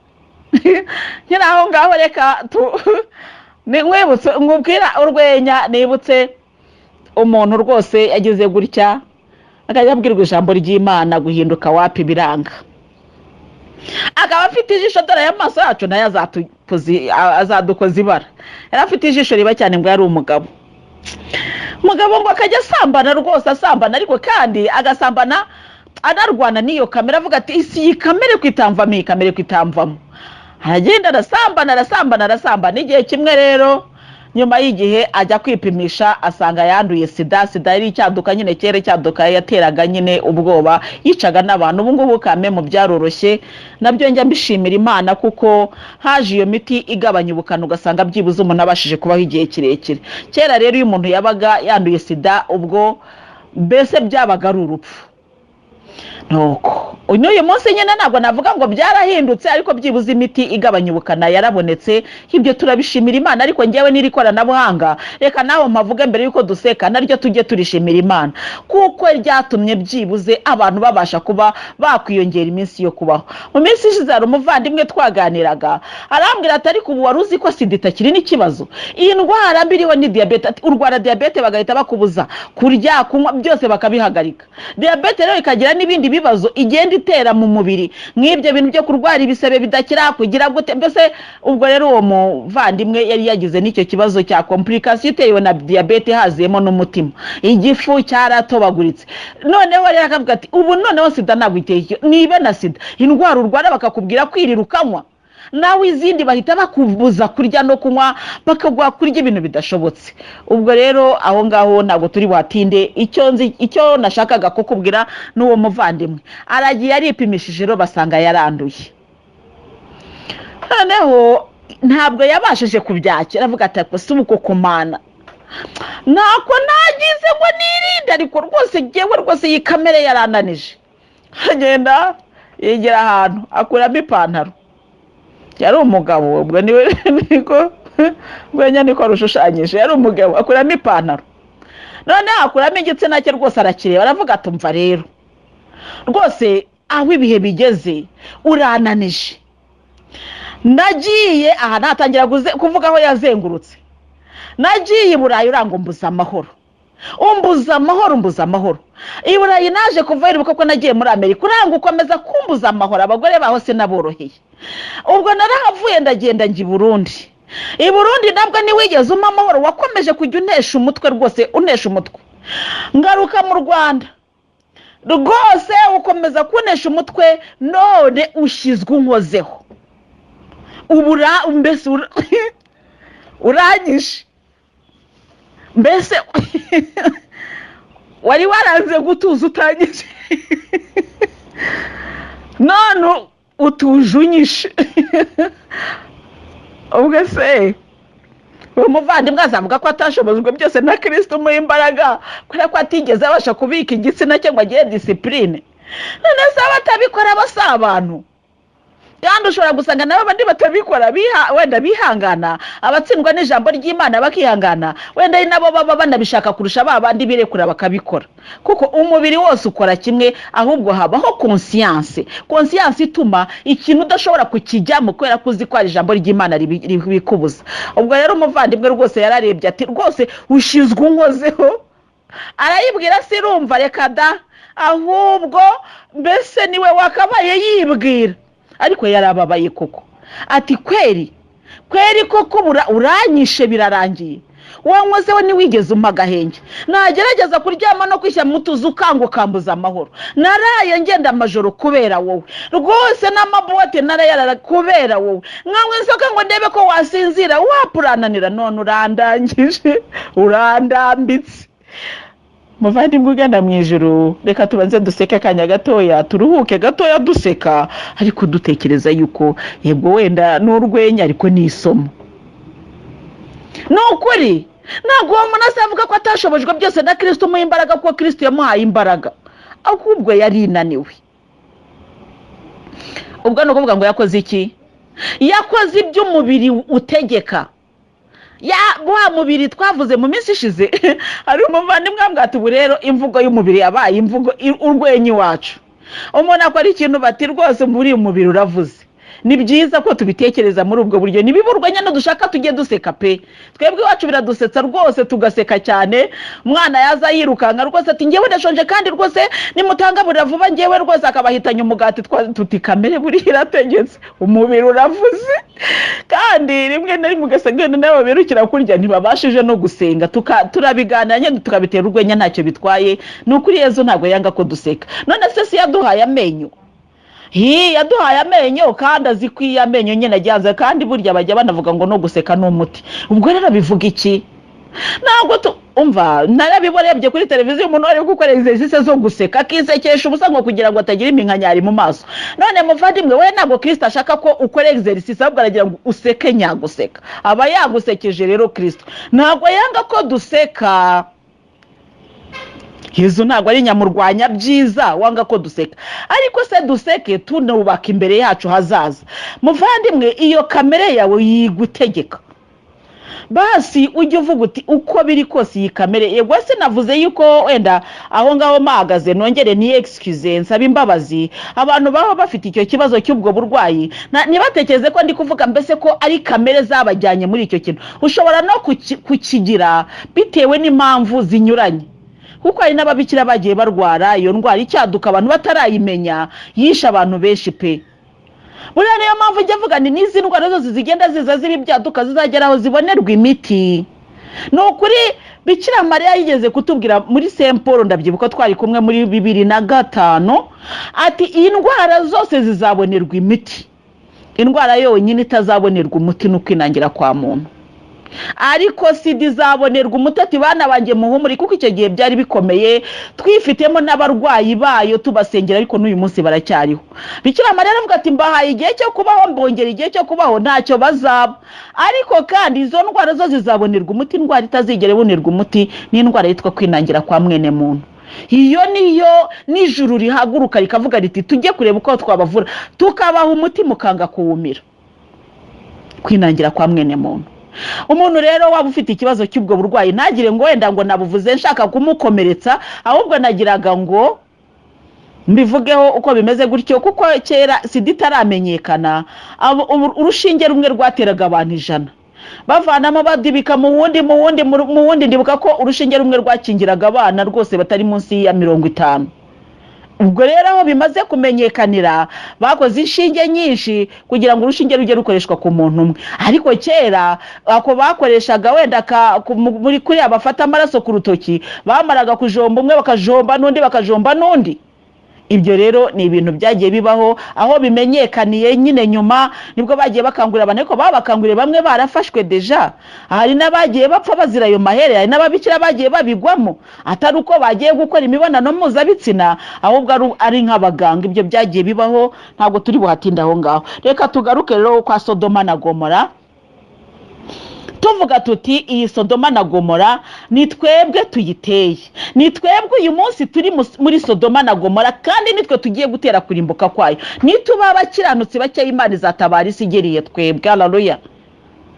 Nkiri aho ngaho, reka nkwibutse, nkubwira urwenya. Nibutse umuntu rwose yagize gutya akajya abwirwa ijambo ry'Imana, guhinduka wapi, biranga. Akaba afite ijisho, dore aya maso yacu nayo azadukoza ibara. Yari afite ijisho riba cyane. Ngo yari umugabo, umugabo ngo akajya asambana rwose, asambana, ariko kandi agasambana anarwana n'iyo kamere, avuga ati: "Isi, iyi kamere kwitamvamo, iyi kamere kwitamvamo." Aragenda arasambana, arasambana, arasambana. Igihe kimwe rero, nyuma y'igihe, ajya kwipimisha asanga yanduye sida. Sida yari icyaduka nyine kera, icyaduka yateraga nyine ubwoba, yicaga n'abantu. Ubu ngubu kame mu byaroroshye, nabyo njya mbishimira Imana, kuko haje iyo miti igabanya ubukana, ugasanga byibuze umuntu abashije kubaho igihe kirekire. Kera rero iyo umuntu yabaga yanduye sida, ubwo mbese byabaga ari urupfu. Nuko n'uyu munsi nyine ntabwo navuga ngo byarahindutse, ariko byibuze imiti igabanya ubukana yarabonetse, ibyo turabishimira Imana. Ariko ngewe n'iri koranabuhanga, reka nawe mpavuge mbere y'uko duseka, naryo tujye turishimira Imana, kuko ryatumye byibuze abantu babasha kuba bakwiyongera iminsi yo kubaho. Mu minsi ishize hari umuvandimwe twaganiraga, arambwira ati: "Ariko ubu wari uzi ko sida itakiri n'ikibazo? Iyi ndwara mbi iriho ni diyabete." Ati: "Urwara diyabete bagahita bakubuza kurya, kunywa, byose bakabihagarika." Diyabete rero ikagira n'ibindi bibazo igenda itera mu mubiri, nk'ibyo bintu byo kurwara ibisebe bidakira, kugira gute mbese. Ubwo rero uwo muvandimwe yari yagize n'icyo kibazo cya complication itewe na diyabete, haziyemo n'umutima, igifu cyaratobaguritse. Noneho rero akavuga ati: "Ubu noneho sida ntabwo iteye icyo niba na sida, indwara urwara bakakubwira kwirira ukanywa, nawe izindi bahita bakubuza kurya no kunywa, bakaguha kurya ibintu bidashobotse." Ubwo rero aho ngaho ntabwo turi buhatinde. Icyo nzi, icyo nashakaga kukubwira, n'uwo muvandimwe aragiye aripimishije rero, basanga yaranduye. Noneho ntabwo yabashije kubyakira, avuga ati: "Ariko si uko kumana, ntako nagize ngo nirinde, ariko rwose ngewe rwose iyi kamere yarananije." Agenda yigira ahantu akuramo ipantaro. Yari umugabo, ubwo niwe niko Urwenya niko rushushanyije. Yari umugabo, akuramo ipantaro, noneho akuramo igitsina cye rwose, arakireba, aravuga ati: "Umva rero rwose, aho ibihe bigeze urananije. Nagiye aha," natangira kuvuga aho yazengurutse, "nagiye i Burayi uranga umbuza amahoro, umbuza amahoro, umbuza amahoro. I Burayi naje kuva uribuka ko nagiye muri Amerika, uranga ukomeza kumbuza amahoro, abagore baho sinaboroheye. Ubwo narahavuye ndagenda njya i Burundi. I Burundi nabwo ntiwigeze umpa amahoro, wakomeje kujya untesha umutwe rwose, untesha umutwe. Ngaruka mu Rwanda rwose ukomeza kuntesha umutwe, none ushyizwe unkozeho ubura, mbese uranyishe. Mbese wari waranze gutuza utanyishe, none utuje unyishe." Ubwo se uwo muvandimwe azavuga ko atashobojwe byose na Kirisito umuha imbaraga, kubera ko atigeze abasha kubika igitsina cye ngo agire discipline? None se abatabikora bo si abantu? Kandi ushobora gusanga nabo abandi batabikora wenda bihangana, abatsindwa n'ijambo ry'Imana bakihangana, wenda ari nabo baba banabishaka kurusha ba bandi birekura bakabikora, kuko umubiri wose ukora kimwe. Ahubwo habaho conscience, conscience ituma ikintu udashobora kukijyamo kubera ko uzi ko hari ijambo ry'Imana ribikubuza. Ubwo rero umuvandimwe rwose yararebye ati: "Rwose ushyizwe unkozeho." Arayibwira, se irumva? Reka da. Ahubwo mbese niwe wakabaye yibwira, ariko yarababaye koko, ati: "Kweri kweri koko uranyishe, birarangiye, wankozeho, ntiwigeze umpa agahenge. Nagerageza kuryama no kwishyira mu tuzu ukanga ukambuza amahoro. Naraye ngenda amajoro kubera wowe rwose, n'amabote narayarara kubera wowe, nkanywa inzoga ngo ndebe ko wasinzira, wapurananira, none urandangije, urandambitse." Muvandimwe ugana mu ijoro, reka tubanze duseke akanya gatoya, turuhuke gatoya duseka, ariko dutekereza yuko yego wenda ni urwenya, ariko ni isomo. Ni ukuri, ntabwo uwo muntu azavuga ko atashobojwe byose na Kirisito umuha imbaraga, kuko Kirisito yamuhaye imbaraga, ahubwo yari inaniwe. Ubwo ni ukuvuga ngo yakoze iki? Yakoze iby'umubiri utegeka, ya wa mubiri twavuze mu minsi ishize. Hari umuvandimwe wambwira ati: "Ubu rero imvugo y'umubiri yabaye imvugo urwenya iwacu. Umuntu akora ikintu bati: 'Rwose muri uyu mubiri uravuze.'" Ni byiza ko tubitekereza muri ubwo buryo. Nibiba urwenya dushaka tujye duseka pe. Twebwe iwacu biradusetsa rwose, tugaseka cyane. Umwana yaza yirukanka rwose ati: "Ngewe ndashonje, kandi rwose nimutangaburira vuba ngewe rwose," akabahitanya umugati, tuti: "Kamere buriya irategetse, umubiri uravuze." Kandi rimwe na rimwe ugasanga wenda nabo birukira kurya ntibabashije no gusenga. Turabiganira nyine, tukabitera urwenya, ntacyo bitwaye. Ni ukuri, Yezu ntabwo yanga ko duseka. None se si yaduhaye amenyo? Hi, yaduhaye amenyo, kandi azi ko iyo amenyo nyine ajyanze. Kandi burya bajya banavuga ngo no guseka ni umuti. Ubwo rero bivuga iki? Ntabwo tu umva, narabiborebye kuri televiziyo, umuntu ari gukora exercice zo guseka, akisekesha ubusa ngo kugira ngo atagira iminkanyari mu maso. None muvandimwe we, ntabwo Kirisito ashaka ko ukora exercice, ahubwo aragira ngo useke nyaguseka, aba yagusekeje. Rero Kirisito ntabwo yanga ko duseka. Yezu ntabwo ari nyamurwanya byiza wanga ko duseka, ariko se duseke tunubaka imbere yacu hazaza. Muvandimwe, iyo kamere yawe yigutegeka, basi ujye uvuga uti: "Uko biri kose iyi kamere." Yego se navuze yuko wenda aho ngaho mpahagaze, nongere ni excuse, nsaba imbabazi abantu baba bafite icyo kibazo cy'ubwo burwayi. Ntibatekereze ko ndi kuvuga mbese ko ari kamere zabajyanye muri icyo kintu. Ushobora no kukigira bitewe n'impamvu zinyuranye, kuko hari n'ababikira bagiye barwara iyo ndwara icyaduka abantu batarayimenya, yishe abantu benshi pe. Buriya niyo mpamvu ujya avuga ni n'izi ndwara zose zigenda ziza ziba ibyaduka zizagera aho zibonerwa imiti. Ni ukuri, Bikira Mariya yigeze kutubwira muri Saint Paul, ndabyibuka twari kumwe muri 2005, ati: "Iyi ndwara zose zizabonerwa imiti, indwara yonyine itazabonerwa umuti ni ukwinangira kwa muntu, ariko SIDA izabonerwa umuti." Ati: "Bana banjye muhumure," kuko icyo gihe byari bikomeye, twifitemo n'abarwayi bayo tubasengera, ariko n'uyu munsi baracyariho. Bikira Mariya aravuga ati: "Mbahaye igihe cyo kubaho, mbongera igihe cyo kubaho, ntacyo bazaba, ariko kandi izo ndwara zo zizabonerwa umuti. Indwara itazigera ibonerwa umuti ni indwara yitwa kwinangira kwa mwene muntu." Iyo niyo n'ijuru rihaguruka rikavuga riti: "Tujye kureba uko twabavura," tukabaha umuti mukanga kuwumira. Kwinangira kwa mwene muntu. Umuntu rero waba ufite ikibazo cy'ubwo burwayi, ntagire ngo wenda ngo nabuvuze nshaka kumukomeretsa, ahubwo nagiraga ngo mbivugeho uko bimeze gutyo, kuko kera SIDA itaramenyekana, urushinge rumwe rwateraga abantu 100, bavanamo badibika mu wundi, mu wundi, mu wundi. Ndibuka ko urushinge rumwe rwakingiraga abana rwose batari munsi ya 50. Ubwo rero aho bimaze kumenyekanira, bakoze inshinge nyinshi kugira ngo urushinge rujye rukoreshwa ku muntu umwe. Ariko kera ako bakoreshaga wenda muri kuriya bafata amaraso ku rutoki, bamaraga kujomba umwe bakajomba n'undi, bakajomba n'undi. Ibyo rero ni ibintu byagiye bibaho. Aho bimenyekaniye nyine nyuma nibwo bagiye bakangurira abantu, ariko babakanguriye bamwe barafashwe déjà. Hari n'abagiye bapfa bazira ayo mahere, hari n'ababikira bagiye babigwamo, atari uko bagiye gukora imibonano mpuzabitsina, ahubwo ari nk'abaganga. Ibyo byagiye bibaho, ntabwo turi buhatinde aho ngaho. Reka tugaruke rero kwa Sodoma na Gomora, tuvuga tuti iyi Sodoma na Gomora ni twebwe tuyiteye, ni twebwe uyu munsi turi muri Sodoma na Gomora, kandi nitwe tugiye gutera kurimbuka kwayo. Nituba abakiranutsi bake, Imana izatabara isi igeriye twebwe. Haleluya!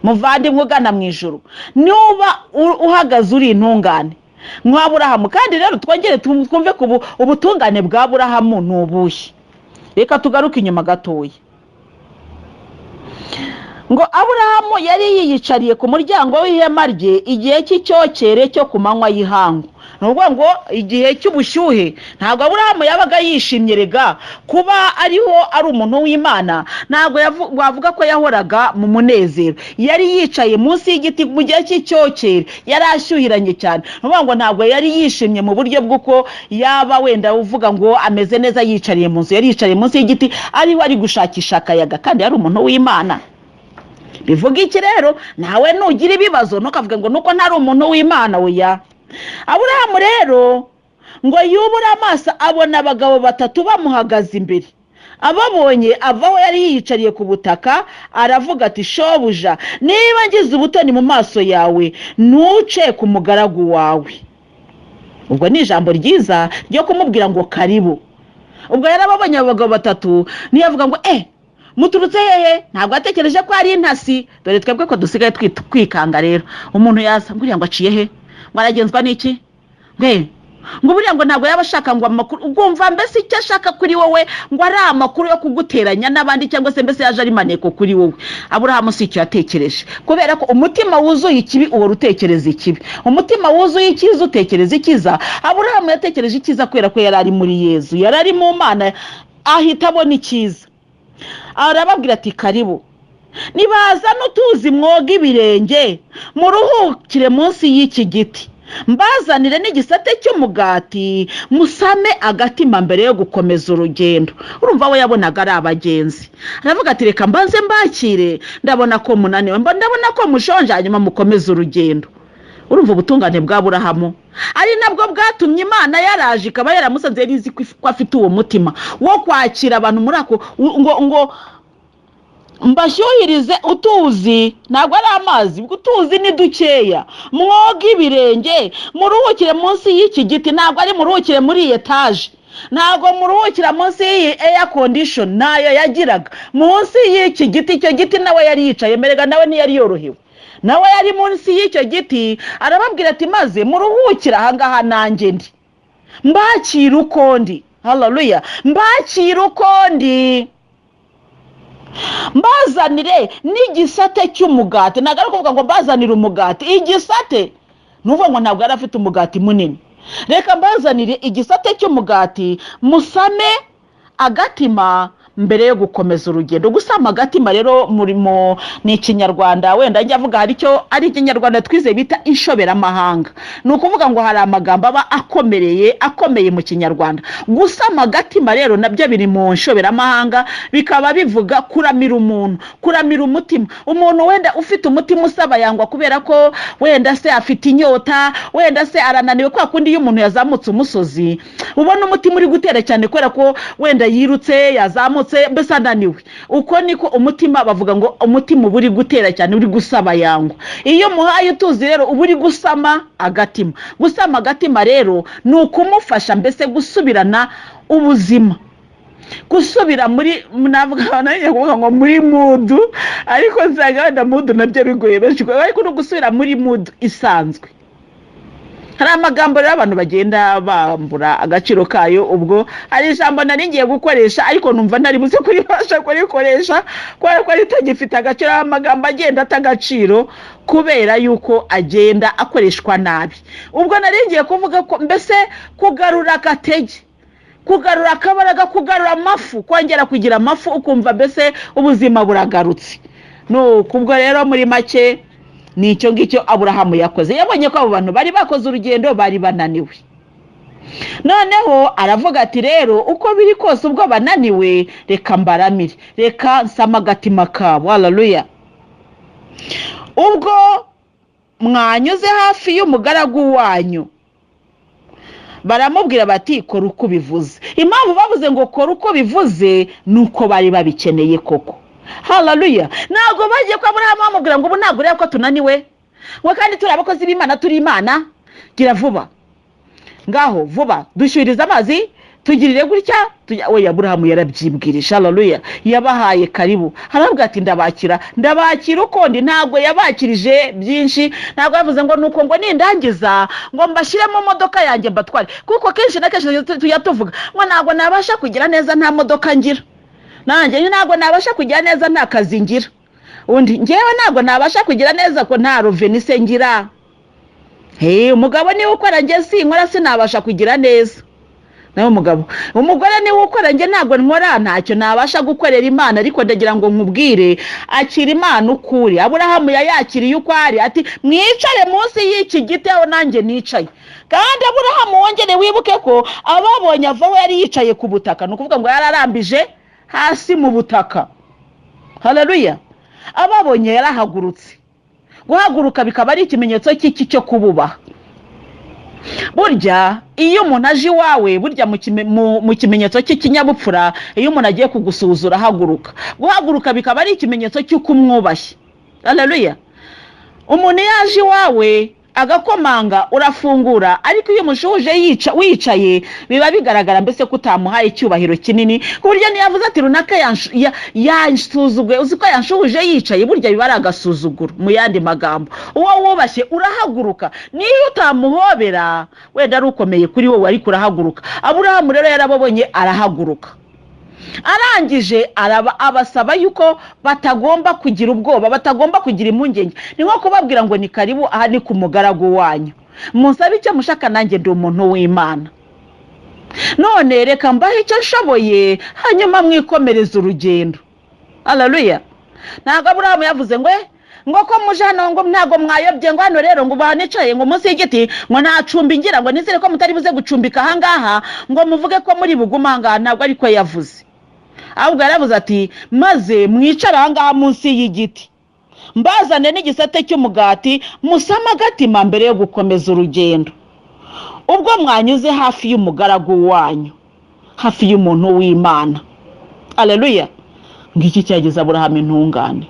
Muvandimwe ugana mu ijuru, nuba uhagaze uri intungane nk'Aburahamu, kandi rero twongere twumve ko ubutungane bwa Aburahamu ni ubuhe. Reka tugaruke inyuma gatoya. Ngo Aburahamu yari yiyicariye ku muryango w'ihema rye igihe cy'icyokere cyo ku manywa y'ihangu, ni ukuvuga ngo igihe cy'ubushyuhe. Ntabwo Aburahamu yabaga yishimye rega kuba ariho ari umuntu w'Imana, ntabwo wavuga ko yahoraga mu munezero. Yari yicaye munsi y'igiti mu gihe cy'icyokere, yari ashyuhiranye cyane. Ni ukuvuga ngo ntabwo yari yishimye mu buryo bw'uko yaba wenda uvuga ngo ameze neza yicariye mu nzu. Yari yicariye munsi y'igiti, ariho ari gushakisha akayaga, kandi yari umuntu w'Imana. Bivuga iki rero? Nawe nugira ibibazo ntukavuge ngo nuko ntari umuntu w'Imana. Oya. Aburahamu rero ngo yubure amaso, abona abagabo batatu bamuhagaze imbere. Ababonye ava aho yari yiyicariye ku butaka, aravuga ati: "Shobuja, niba ngize ubutoni mu maso yawe, ntuce ku mugaragu wawe." Ubwo ni ijambo ryiza ryo kumubwira ngo karibu. Ubwo yarababonye abo bagabo batatu, ntiyavuga ngo muturutse hehe? Ntabwo yatekereje ko ari intasi. Dore twebwe ko dusigaye twikanga rero, umuntu yaza ngo uriya ngo aciye he, ngo aragenzwa n'iki, ngo buriya ngo ntabwo yaba ashaka ngo amakuru, ubwumva mbese icyo ashaka kuri wowe ngo ari amakuru yo kuguteranya n'abandi, cyangwa se mbese yaje ari maneko kuri wowe. Aburahamu si icyo yatekereje, kubera ko umutima wuzuye ikibi uhora utekereza ikibi, umutima wuzuye icyiza utekereza icyiza. Aburahamu yatekereje icyiza kubera ko yari ari muri Yezu, yari ari mu Mana, ahita abona icyiza. Arababwira ati: "Karibu, nibazane utuzi mwoga ibirenge, muruhukire munsi y'iki giti, mbazanire n'igisate cy'umugati, musame agatima mbere yo gukomeza urugendo." Urumva we yabonaga ari abagenzi, aravuga ati: "Reka mbanze mbakire, ndabona ko munaniwe, ndabona ko mushonje, hanyuma mukomeze urugendo." Urumva ubutungane bwa Burahamu ari nabwo bwatumye Imana yaraje ikaba yaramusanze, yari izi ko afite uwo mutima wo kwakira abantu muri ako. Ngo mbashyuhirize utuzi, ntabwo ari amazi, utuzi ni dukeya, mwoge ibirenge, muruhukire munsi y'iki giti. Ntabwo ari muruhukire muri iyi etaje, ntabwo muruhukira munsi y'iyi air condition, nayo yagiraga, munsi y'iki giti. Icyo giti nawe yari yicaye, merega nawe ntiyari yorohewe, nawe yari munsi y'icyo giti. Arababwira ati: "Maze muruhukire ahangaha, nanjye ndi mbakira uko ndi." Haleluya! "Mbakira uko ndi, mbazanire n'igisate cy'umugati." Ntabwo ari ukuvuga ngo mbazanire umugati, igisate, ni ukuvuga ngo ntabwo yari afite umugati munini. "Reka mbazanire igisate cy'umugati, musame agatima mbere yo gukomeza urugendo." Gusama agatima rero murimo ni Ikinyarwanda, wenda njya avuga hari icyo ari Ikinyarwanda twize bita inshoberamahanga. Ni ukuvuga ngo hari amagambo aba akomereye, akomeye mu Kinyarwanda. Gusama agatima rero nabyo biri mu nshoberamahanga, bikaba bivuga kuramira umuntu, kuramira umutima. Umuntu wenda ufite umutima usaba yangwa kubera ko wenda se afite inyota, wenda se arananiwe, kwa kundi iyo umuntu yazamutse umusozi ubona umutima uri gutera cyane kubera ko wenda yirutse, yazamutse, mbese ananiwe. Uko niko umutima, bavuga ngo umutima uba uri gutera cyane, uri gusaba yangwa. Iyo umuhaye utuzi rero uba uri gusama agatima. Gusama agatima rero ni ukumufasha mbese gusubirana ubuzima. Gusubira muri, navuga, nanjye kuvuga ngo muri mood, ariko nsanga wenda mood nabyo bigoye benshi, ariko no gusubira muri mood isanzwe. Hari amagambo rero abantu bagenda bambura agaciro kayo. Ubwo hari ijambo nari ngiye gukoresha, ariko numva ntari buze kuribasha kurikoresha kubera ko ritagifite agaciro. Amagambo agenda ata agaciro kubera yuko agenda akoreshwa nabi. Ubwo nari ngiye kuvuga ko mbese kugarura agatege, kugarura akabaraga, kugarura amafu, kongera kugira amafu, ukumva mbese ubuzima buragarutse. Nuko ubwo rero muri make ni icyo ngicyo Aburahamu yakoze. Yabonye ko abo bantu bari bakoze urugendo, bari bananiwe. Noneho aravuga ati: "Rero uko biri kose, ubwo bananiwe, reka mbaramire, reka nsame agatima kabo." Haleluya! "Ubwo mwanyuze hafi y'umugaragu wanyu." Baramubwira bati: "Kora uko ubivuze." Impamvu bavuze ngo "kora uko bivuze" ni uko bari babikeneye koko. Haleluya! Ntabwo bagiye kwa Aburahamu bamubwira ngo: "Ubu ntabwo ureba ko tunaniwe, ngo kandi turi abakozi b'Imana, turi Imana, gira vuba ngaho vuba, dushyurize amazi, tugirire gutya tujya." We Aburahamu yarabyibwirije. Haleluya! Yabahaye karibu, aravuga ati: "Ndabakira, ndabakira uko ndi." Ntabwo yabakirije byinshi, ntabwo yavuze ngo nuko ngo nindangiza ngo mbashyire mu modoka yanjye mbatware, kuko kenshi na kenshi tujya tuvuga ngo: "Ntabwo nabasha kugira neza nta modoka ngira, nanjye ntabwo nabasha kugira neza nta kazi ngira." Undi: "Ngewe ntabwo nabasha kugira neza ko nta revenu ngira. Hey, umugabo niwe ukora, njye sinkora, sinabasha kugira neza." Nawe umugabo, umugore niwe ukora, njye ntabwo nkora, ntacyo nabasha gukorera Imana. Ariko ndagira ngo nkubwire: akira Imana uko uri. Aburahamu yayakiriye uko ari, ati: "Mwicare munsi y'iki giti aho nanjye nicaye." Kandi Aburahamu, wongere wibuke ko ababonye avaho yari yicaye ku butaka, ni ukuvuga ngo yari arambije hasi mu butaka. Haleluya! Ababonye yarahagurutse. Guhaguruka bikaba ari ikimenyetso cy'iki? Cyo kububaha. Burya iyo umuntu aje iwawe, burya mu kimenyetso cy'ikinyabupfura, iyo umuntu agiye kugusuhuza urahaguruka. Guhaguruka bikaba ari ikimenyetso cy'uko umwubashye. Haleluya! Umuntu iyo aje iwawe agakomanga, urafungura, ariko iyo umushuhuje wicaye, biba bigaragara mbese ko utamuhaye icyubahiro kinini, ku buryo niyo avuze ati: "Runaka yansuzuguye, uzi ko yanshuhuje yicaye?" Burya biba ari agasuzuguro. Mu yandi magambo, uwo wubashye urahaguruka, niyo utamuhobera, wenda ari ukomeye kuri wowe, ariko urahaguruka. Aburahamu rero yarababonye arahaguruka. Arangije araba abasaba yuko batagomba kugira ubwoba, batagomba kugira impungenge. Ni nko kubabwira ngo: "Ni karibu, aha ni ku mugaragu wanyu, munsabe icyo mushaka, nanjye ndi umuntu w'Imana. None reka mbahe icyo nshoboye, hanyuma mwikomereze urugendo." Haleluya! Ntabwo Aburahamu yavuze ngo: "Eh, ngo ko muje hano, ngo ntabwo mwayobye, ngo hano rero ngo bahanicaye ngo munsi y'igiti, ngo nta cumbi ngira, ngo nizere ko mutari buze gucumbika ahangaha, ngo muvuge ko muri bugume ahangaha." Ntabwo ariko yavuze, ahubwo yaravuze ati: "Maze mwicare ahangaha munsi y'igiti, mbazane n'igisate cy'umugati, musame agatima mbere yo gukomeza urugendo, ubwo mwanyuze hafi y'umugaragu wanyu, hafi y'umuntu w'Imana." Aleluya! Ngiki cyageze Aburahamu intungane.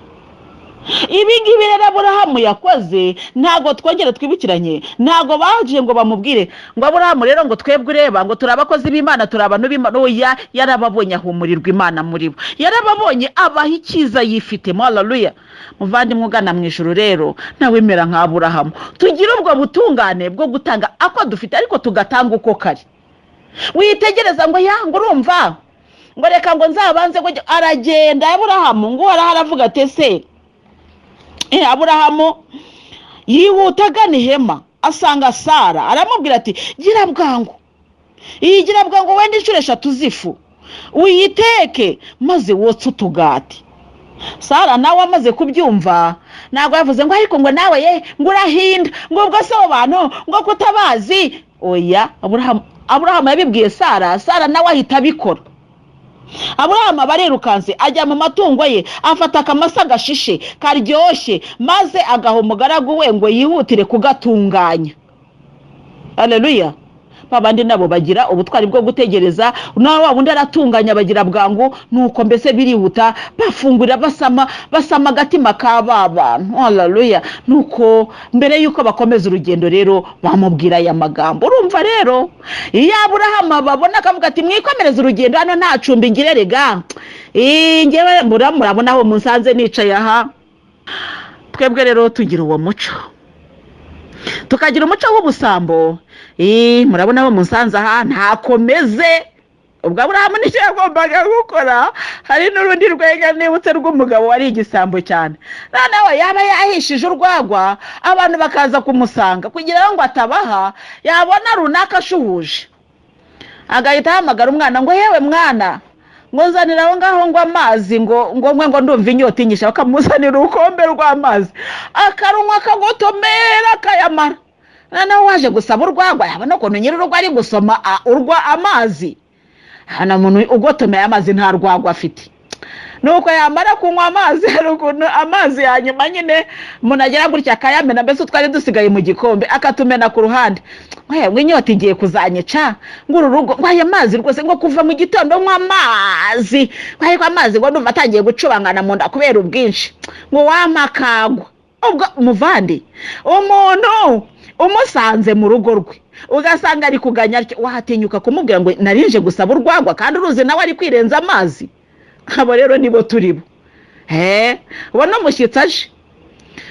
Ibi ngibi rero Aburahamu yakoze, ntabwo twongere twibukiranye, ntabwo baje ngo bamubwire ngo: "Aburahamu rero, ngo twebwe ureba ngo turi abakozi b'Imana, turi abantu b'Imana." Oya, yarababonye ahumurirwa Imana muri bo, yarababonye abaha icyiza yifitemo. Haleluya! Muvandimwe ugana mu ijuru rero, ntawemera nka Aburahamu, tugire ubwo butungane bwo gutanga ako dufite, ariko tugatanga uko kari. Witegereza ngo ya ngo urumva ngo reka ngo nzabanze ngo aragenda. Aburahamu ngo uhoraho aravuga ati: "Ese Aburahamu yihuta agana ihema, asanga Sara, aramubwira ati: 'Gira bwangu, iyi gira bwangu, wenda inshuro 3 z'ifu uyiteke, maze wotse utugati.'" Sara nawe amaze kubyumva, ntabwo yavuze ngo: "Ariko ngo nawe ye ngo urahinda, ngo ubwo se abo bantu ngo kutabazi." Oya, Aburahamu yabibwiye Sara, Sara nawe ahita abikora. Aburahamu aba arirukanse, ajya mu matungo ye, afata akamasa gashishe karyoshye, maze agaha umugaragu we ngo yihutire kugatunganya. Aleluya! Babandi nabo bagira ubutwari bwo gutegereza, nawe wa wundi aratunganya, bagira bwangu. Nuko mbese birihuta, bafungurira, basama, basama agatima ka ba bantu. Haleluya! Nuko mbere y'uko bakomeza urugendo rero, bamubwira aya magambo. Urumva rero, iyo Aburahamu ababona akavuga ati: "Mwikomereze urugendo, hano nta cumbi ngire rega." Ngewe murabona aho musanze nicaye aha. Twebwe rero tugira uwo muco, tukagira umuco w'ubusambo. Murabona aho musanze aha, ntakomeze. Ubwo Aburahamu nicyo yagombaga gukora. Hari n'urundi rwenya nibutse rw'umugabo wari igisambo cyane. Noneho yaba yahishije urwagwa, abantu bakaza kumusanga kugira ngo atabaha. Yabona runaka ashuhuje, agahita ahamagara umwana ngo: "Yewe mwana," ngo, "nzanira aho ngaho," ngo, "amazi," ngo "nkwe," ngo "ndumva inyota inyishe." Bakamuzanira urukombe rw'amazi, akarunywa, akagotomera, akayamara. Noneho waje gusaba urwagwa yabona ukuntu nyir'urugo ari gusoma urwa amazi. Hano umuntu ugotomeye amazi nta rwagwa afite. Nuko yamara kunywa amazi, hari ukuntu amazi ya nyuma nyine umuntu agera gutya akayamena, mbese twari dusigaye mu gikombe akatumena ku ruhande. Ngo inyota igiye kuzanyica, ngo uru rugo, ngo aya mazi rwose, ngo kuva mu gitondo nywa amazi, ngo ariko amazi ngo ndumva atangiye gucubangana mu nda kubera ubwinshi, ngo wampa akagwa. Ubwo muvandi, umuntu umusanze mu rugo rwe ugasanga ari kuganya atyo, watinyuka kumubwira ngo narinje gusaba urwagwa, kandi uruzi nawe ari kwirenza amazi? Abo rero nibo turi bo. He ubona umushyitsi aje,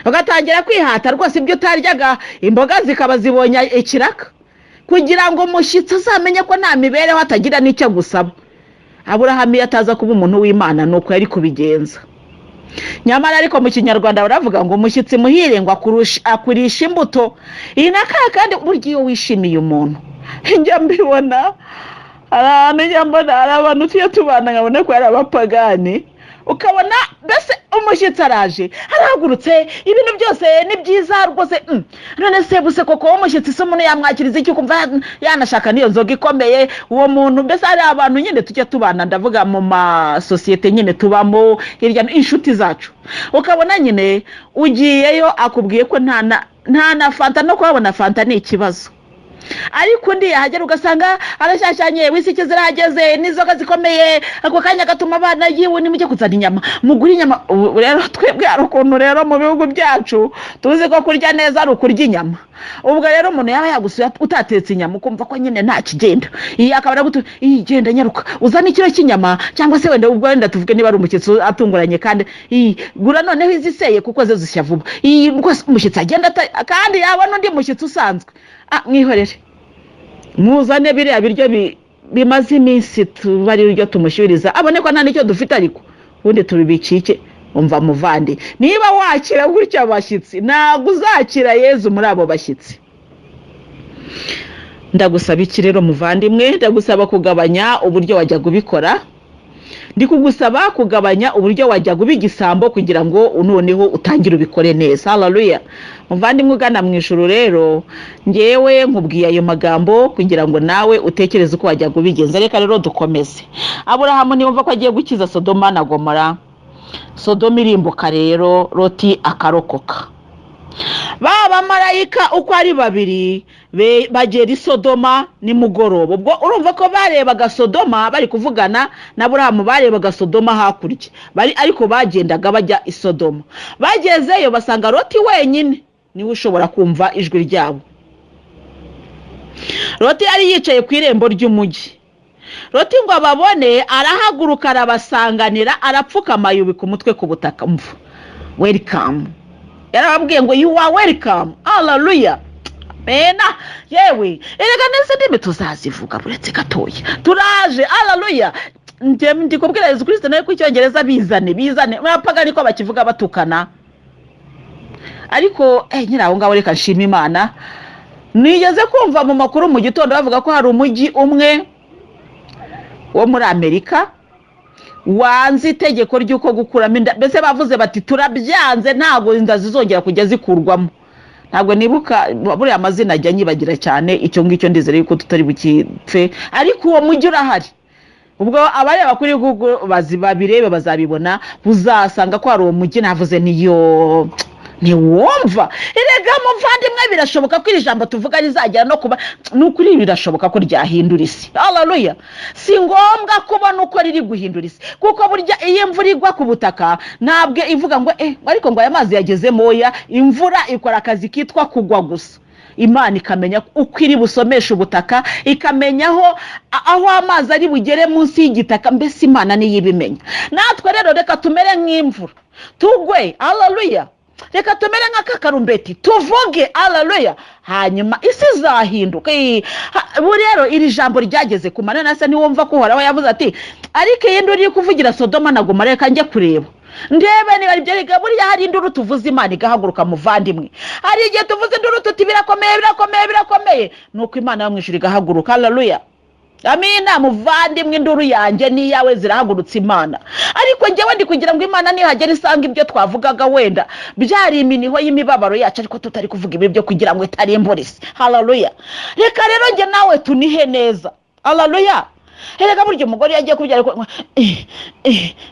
ugatangira kwihata rwose ibyo utaryaga, imboga zikaba zibonye ikiraka, kugira ngo umushyitsi azamenye ko nta mibereho atagira n'icyo agusaba. Aburahamu iyo ataza kuba umuntu w'Imana, ni uko yari kubigenza. Nyamara ariko mu Kinyarwanda baravuga ngo umushyitsi muhire ngo akurisha imbuto. Iyi na ka kandi burya iyo wishimiye umuntu, njya mbibona, hari ahantu njya mbona hari abantu tujya tubana nkabona ko ari abapagani. Ukabona mbese umushyitsi araje, arahagurutse, ibintu byose ni byiza rwose. None se buse koko umushyitsi se umuntu yamwakiriza iki? Ukumva yanashaka n'iyo nzoga ikomeye uwo muntu. Mbese hari abantu nyine tujya tubana, ndavuga mu masosiyete nyine tubamo hirya no inshuti zacu, ukabona nyine ugiyeyo akubwiye ko nta na fanta, no kuhabona fanta ni ikibazo. Ariko undi yahagera ugasanga arashyashyanye, wisike zirahageze n'inzoga zikomeye, ako kanya agatuma abana: "Yiwe, nimujye kuzana inyama, mugure inyama." Ubu rero twebwe hari ukuntu rero mu bihugu byacu tuzi ko kurya neza ari ukurya inyama. Ubwo rero umuntu yaba yagusuye utatetse inyama, ukumva ko nyine nta kigenda. Iyi akaba aragutu: "Iyi genda, nyaruka uzane ikiro cy'inyama." Cyangwa se wenda ubwo wenda tuvuge niba ari umushyitsi atunguranye, kandi iyi gura noneho iziseye kuko zo zishya vuba. Iyi rwose umushyitsi agenda kandi yabona undi mushyitsi usanzwe: "Ah, mwihorere, muzane biriya biryo bimaze iminsi, tuba ari byo tumushyuriza, abone ko nta n'icyo dufite, ariko ubundi tubibikike." Umva muvandi, niba wakira gutya abashyitsi, ntabwo uzakira Yezu muri abo bashyitsi. Ndagusaba iki rero muvandimwe? Ndagusaba kugabanya uburyo wajyaga ubikora. Ndi kugusaba kugabanya uburyo wajyaga uba igisambo, kugira ngo noneho utangire ubikore neza. Haleluya! Muvandimwe ugana mu ijuru rero, ngewe nkubwiye ayo magambo kugira ngo nawe utekereze uko wajyaga ubigenza. Reka rero dukomeze. Aburahamu niyumva ko agiye gukiza Sodoma na Gomora, Sodoma irimbuka rero, Loti akarokoka. Ba bamarayika uko ari babiri bagera i Sodoma nimugoroba. Ubwo urumva ko barebaga Sodoma bari kuvugana na Aburahamu, barebaga Sodoma hakurya bari, ariko bagendaga bajya i Sodoma. Bagezeyo basanga Loti wenyine niwe ushobora kumva ijwi ryabo. Loti yari yicaye ku irembo ry'umujyi. Loti ngo ababone, arahaguruka, arabasanganira, arapfukama, yubika umutwe ku butaka. Mva, welcome! Yarababwiye ngo: "You are welcome." Haleluya, mena! Yewe erega neza, ndimi tuzazivuga, buretse gatoya turaje. Haleluya! Njye ndi kubwira Yezu Kirisito nawe ku Cyongereza, bizane, bizane murapagani ko bakivuga batukana. Ariko nyiri aho ngaho, reka nshima Imana. Nigeze kumva mu makuru mu gitondo bavuga ko hari umujyi umwe wo muri Amerika wanze itegeko ry'uko gukuramo inda. Mbese bavuze bati: "Turabyanze, ntabwo inda zizongera kujya zikurwamo." Ntabwo nibuka buriya amazina, ajya nyibagira cyane. Icyo ngicyo ndizere yuko tutari bukipfe, ariko uwo mujyi urahari. Ubwo abareba kuri Google bazi babirebe, bazabibona, uzasanga ko hari uwo mujyi. Navuze niyo Ntiwumva erega muvandimwe, birashoboka ko iri jambo tuvuga rizagera no kuba, ni ukuri birashoboka ko ryahindura isi. Haleluya! Si ngombwa kubona uko riri guhindura isi, kuko burya iyo imvura igwa ku butaka ntabwo ivuga ngo ariko ngo aya mazi yageze moya. Imvura ikora akazi kitwa kugwa gusa, Imana ikamenya uko iri busomeshe ubutaka, ikamenya aho amazi ari bugere munsi y'igitaka. Mbese Imana niyo ibimenya. Natwe rero reka tumere nk'imvura, tugwe. Haleluya! Reka tumere nk'akakarumbeti, tuvuge. Haleluya! Hanyuma isi izahinduka. Ubu rero iri jambo ryageze ku Mana, se ntiwumva ko Uhoraho yavuze ati: "Ariko iyi nduru iri kuvugira Sodoma na Gomora, reka njye kureba ndebe niba aribyo." Reka buriya hari induru tuvuze Imana igahaguruka. Muvandimwe, hari igihe tuvuze induru tuti: "Birakomeye, birakomeye, birakomeye," nuko Imana yo mu ijuru igahaguruka. Haleluya, amina. Muvandimwe, induru yanjye n'iyawe zirahagurutse Imana, ariko njyewe ndi kugira ngo Imana nihagera isanga ibyo twavugaga wenda byari iminiho y'imibabaro yacu, ariko tutari kuvuga ibi byo kugira ngo itarimbura isi. Haleluya! Reka rero njye nawe tunihe neza. Haleluya! Erega burya umugore iyo agiye kubyara, ariko,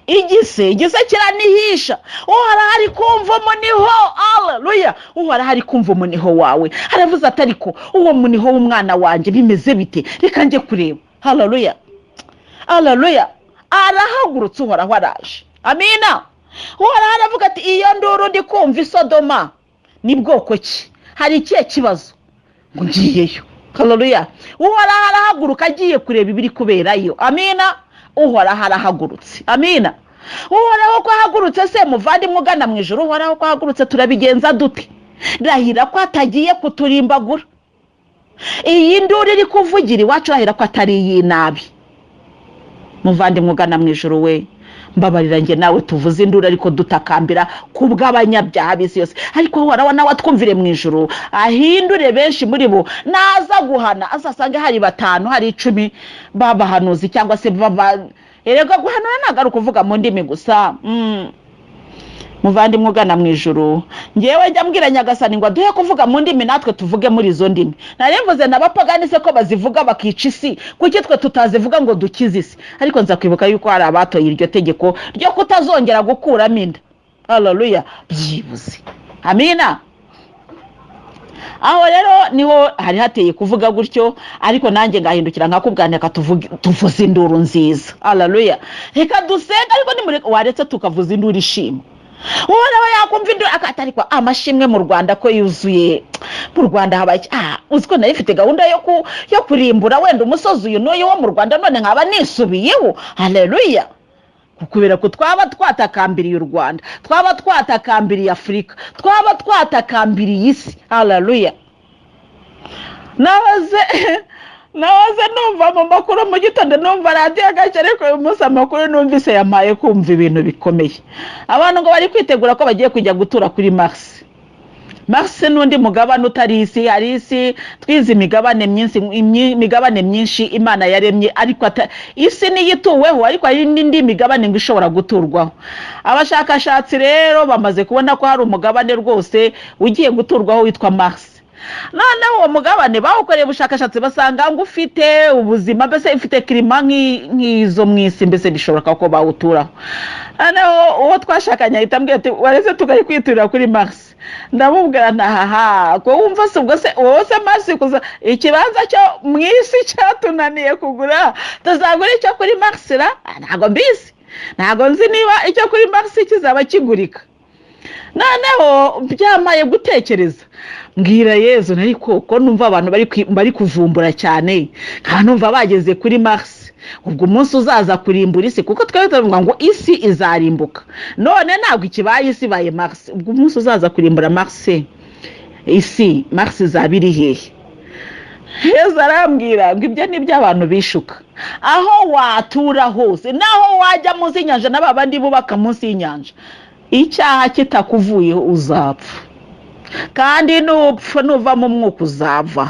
igise kiranihisha. Uhoraho ari kumva umuniho. Haleluya! Uhoraho ari kumva umuniho wawe, aravuze ati: "Ariko uwo muniho w'umwana wanjye bimeze bite? Reka njye kureba." Haleluya, haleluya! Arahagurutse, Uhoraho araje. Amina. Uhoraho aravuga ati: "Iyo nduru ndi kumva Isodoma ni bwoko ki? Hari ikihe kibazo?" Ngo ngiyeyo. Haleluya! Uhoraho arahaguruka, agiye kureba ibiri kuberayo. Amina. Uhoraho arahagurutse. Amina. Uhoraho ko ahagurutse se, muvandimwe ugana mu ijoro, Uhoraho ko ahagurutse, turabigenza dute? Rahira ko atagiye kuturimbagura. Iyi nduru iri kuvugira iwacu, rahira ko atari iy'inabi. Muvandimwe ugana mu ijoro we, mbabarira njye nawe tuvuze induru ariko dutakambira ku bw'abanyabyaha b'isi yose, ariko Uhoraho nawe atwumvire mu ijoro, ahindure benshi muri bo. Naza guhana azasange hari 5, hari 10 b'abahanuzi cyangwa se baba. Erega guhanura ntabwo ari ukuvuga mu ndimi gusa. Muvandimwe ugana mu ijoro, ngewe njya mbwira Nyagasani ngo aduhe kuvuga mu ndimi, natwe tuvuge muri izo ndimi. Nari mvuze n'abapagani se ko bazivuga bakica isi, kuki twe tutazivuga ngo dukize isi? Ariko nza kwibuka yuko hari abatoye iryo tegeko ryo kutazongera gukuramo inda. Haleluya! Byibuze. Amina. Aho rero niho hari hateye kuvuga gutyo, ariko nanjye ngahindukira nkakubwira, reka tuvuze induru nziza. Haleluya! Reka dusenge, ariko nimureka waretse tukavuza induru ishima. Uhoraho yakumva induru akata. Ariko amashimwe mu Rwanda ko yuzuye, mu Rwanda habaye iki? Uzi ko nari mfite gahunda yo kurimbura wenda umusozi uyu n'uyu wo mu Rwanda, none nkaba nisubiyeho. Haleluya! Kubera ko twaba twatakambiriye u Rwanda, twaba twatakambiriye Afurika, twaba twatakambiriye isi. Haleluya! Nahoze numva mu makuru mu gitondo, numva radiyo gake, ariko uyu munsi amakuru numvise yampaye kumva ibintu bikomeye. Abantu ngo bari kwitegura ko bagiye kujya gutura kuri Mars. Mars n'undi mugabane utari isi. Hari isi, twize imigabane myinshi, imigabane myinshi Imana yaremye, ariko isi niyo ituweho, ariko hari n'indi migabane ngo ishobora guturwaho. Abashakashatsi rero bamaze kubona ko hari umugabane rwose ugiye guturwaho witwa Mars. Noneho uwo mugabane bawukoreye ubushakashatsi, basanga ngo ufite ubuzima, mbese ufite climat nk'izo mu isi, mbese bishoboka ko bawuturaho. Noneho uwo twashakanye ahita ambwira ati: "Waretse tukajya kwiturira kuri Mars?" Ndamubwira ntahaha ko wumva se ubwo se wowe se Mars kuza, ikibanza cyo mu isi cyatunaniye kugura, tuzagura icyo kuri Mars ra? Ntabwo mbizi, ntabwo nzi niba icyo kuri Mars kizaba kigurika. Noneho byamaye gutekereza, mbwira Yezu, ariko ko numva abantu bari kuvumbura cyane, nkaba numva bageze kuri Mars, ubwo umunsi uzaza kurimbura isi, kuko twari tuvuga ngo isi izarimbuka, none ntabwo ikibaye isi, ibaye Mars, ubwo umunsi uzaza kurimbura Mars, isi Mars izaba iri hehe? Yezu arambwira ngo ibyo ni byo abantu bishuka. Aho watura hose, naho wajya munsi y'inyanja, na ba bandi bubaka munsi y'inyanja, icyaha kitakuvuyeho uzapfa, kandi nupfa nuva mu mwuka uzava.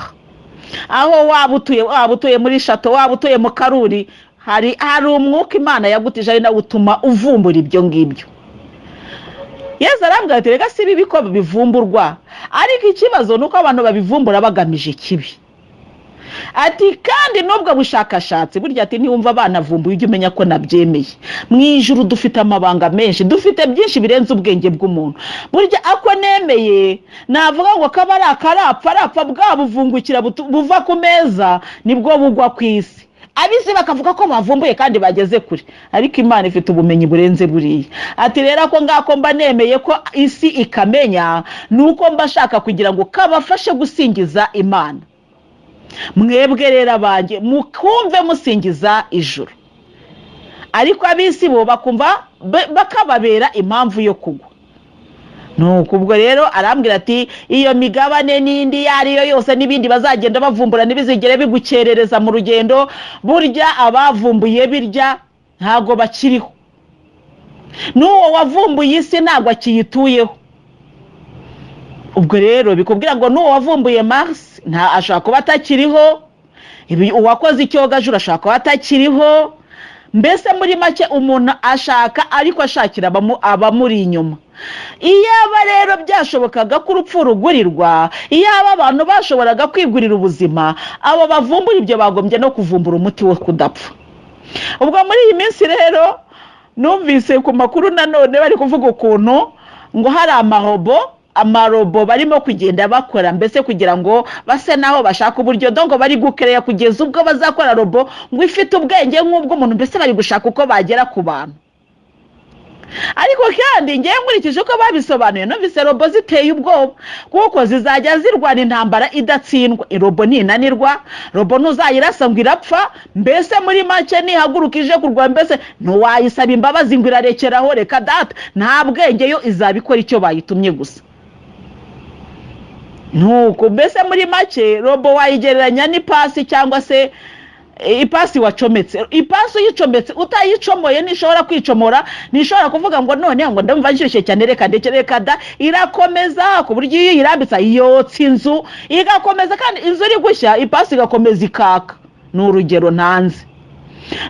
Aho waba utuye, waba utuye muri château, waba utuye mu karuri, hari umwuka Imana yagutije, ari nawe utuma uvumbura ibyo ngibyo. Yezu arambwira ati: "Reka si bibi ko bivumburwa, ariko ikibazo ni uko abantu babivumbura bagamije ikibi." Ati kandi n'ubwo bushakashatsi burya, ati niwumva banavumbuye ujye umenya ko nabyemeye. Mu ijuru dufite amabanga menshi, dufite byinshi birenze ubwenge bw'umuntu. Burya ako nemeye navuga ngo kaba ari akarapfa arapfa, bwa buvungukira buva ku meza nibwo bugwa ku isi. Ab'isi bakavuga ko bavumbuye kandi bageze kure, ariko Imana ifite ubumenyi burenze buriya. Ati rero ako ngako mba nemeye ko isi ikamenya, ni uko mba nshaka kugira ngo kabafashe gusingiza Imana. Mwebwe rero abanjye mukumve musingiza ijuru, ariko ab'isi bo bakumva bakababera impamvu yo kugwa. Nuko ubwo rero arambwira ati iyo migabane n'indi iyo ari yo yose n'ibindi bazagenda bavumbura ntibizigere bigukerereza mu rugendo. Burya abavumbuye birya ntabwo bakiriho, n'uwo wavumbuye isi ntabwo akiyituyeho. Ubwo rero bikubwira ngo n'uwo wavumbuye Mars nta ashobora kuba atakiriho, uwakoze icyogajuru ashobora kuba atakiriho. Mbese muri make umuntu ashaka ariko ashakira abamuri inyuma. Iyaba rero byashobokaga ko urupfu rugurirwa, iyaba abantu bashoboraga kwigurira ubuzima, abo bavumbura ibyo bagombye no kuvumbura umuti wo kudapfa. Ubwo muri iyi minsi rero numvise ku makuru nanone bari kuvuga ukuntu ngo hari amarobo barimo kugenda bakora, mbese kugira ngo base naho bashaka uburyo dongo bari gukereya kugeza ubwo bazakora robo ngo ifite ubwenge nk'ubw'umuntu. Mbese bari gushaka uko bagera ku bantu. Ariko kandi ngewe nkurikije uko babisobanuye, numvise robo ziteye ubwoba, kuko zizajya zirwana intambara idatsindwa. Robo ntinanirwa, robo ntuzayirasa ngo irapfa. Mbese muri make nihaguruka ije kurwana, mbese ntiwayisaba imbabazi ngo irarekeraho, reka data, nta bwenge, yo izaba ikora icyo bayitumye gusa. Nuko mbese muri make robo wayigereranya n'ipasi, cyangwa se ipasi wacometse. Ipasi uyicometse, utayicomoye ntishobora kwicomora, ntishobora kuvuga ngo none ngo ndumva nshyushye cyane, reka ndeke, reka da. Irakomeza ku buryo iyo uyirambitse yotsa inzu igakomeza, kandi inzu iri gushya ipasi igakomeza ikaka. Ni urugero ntanze.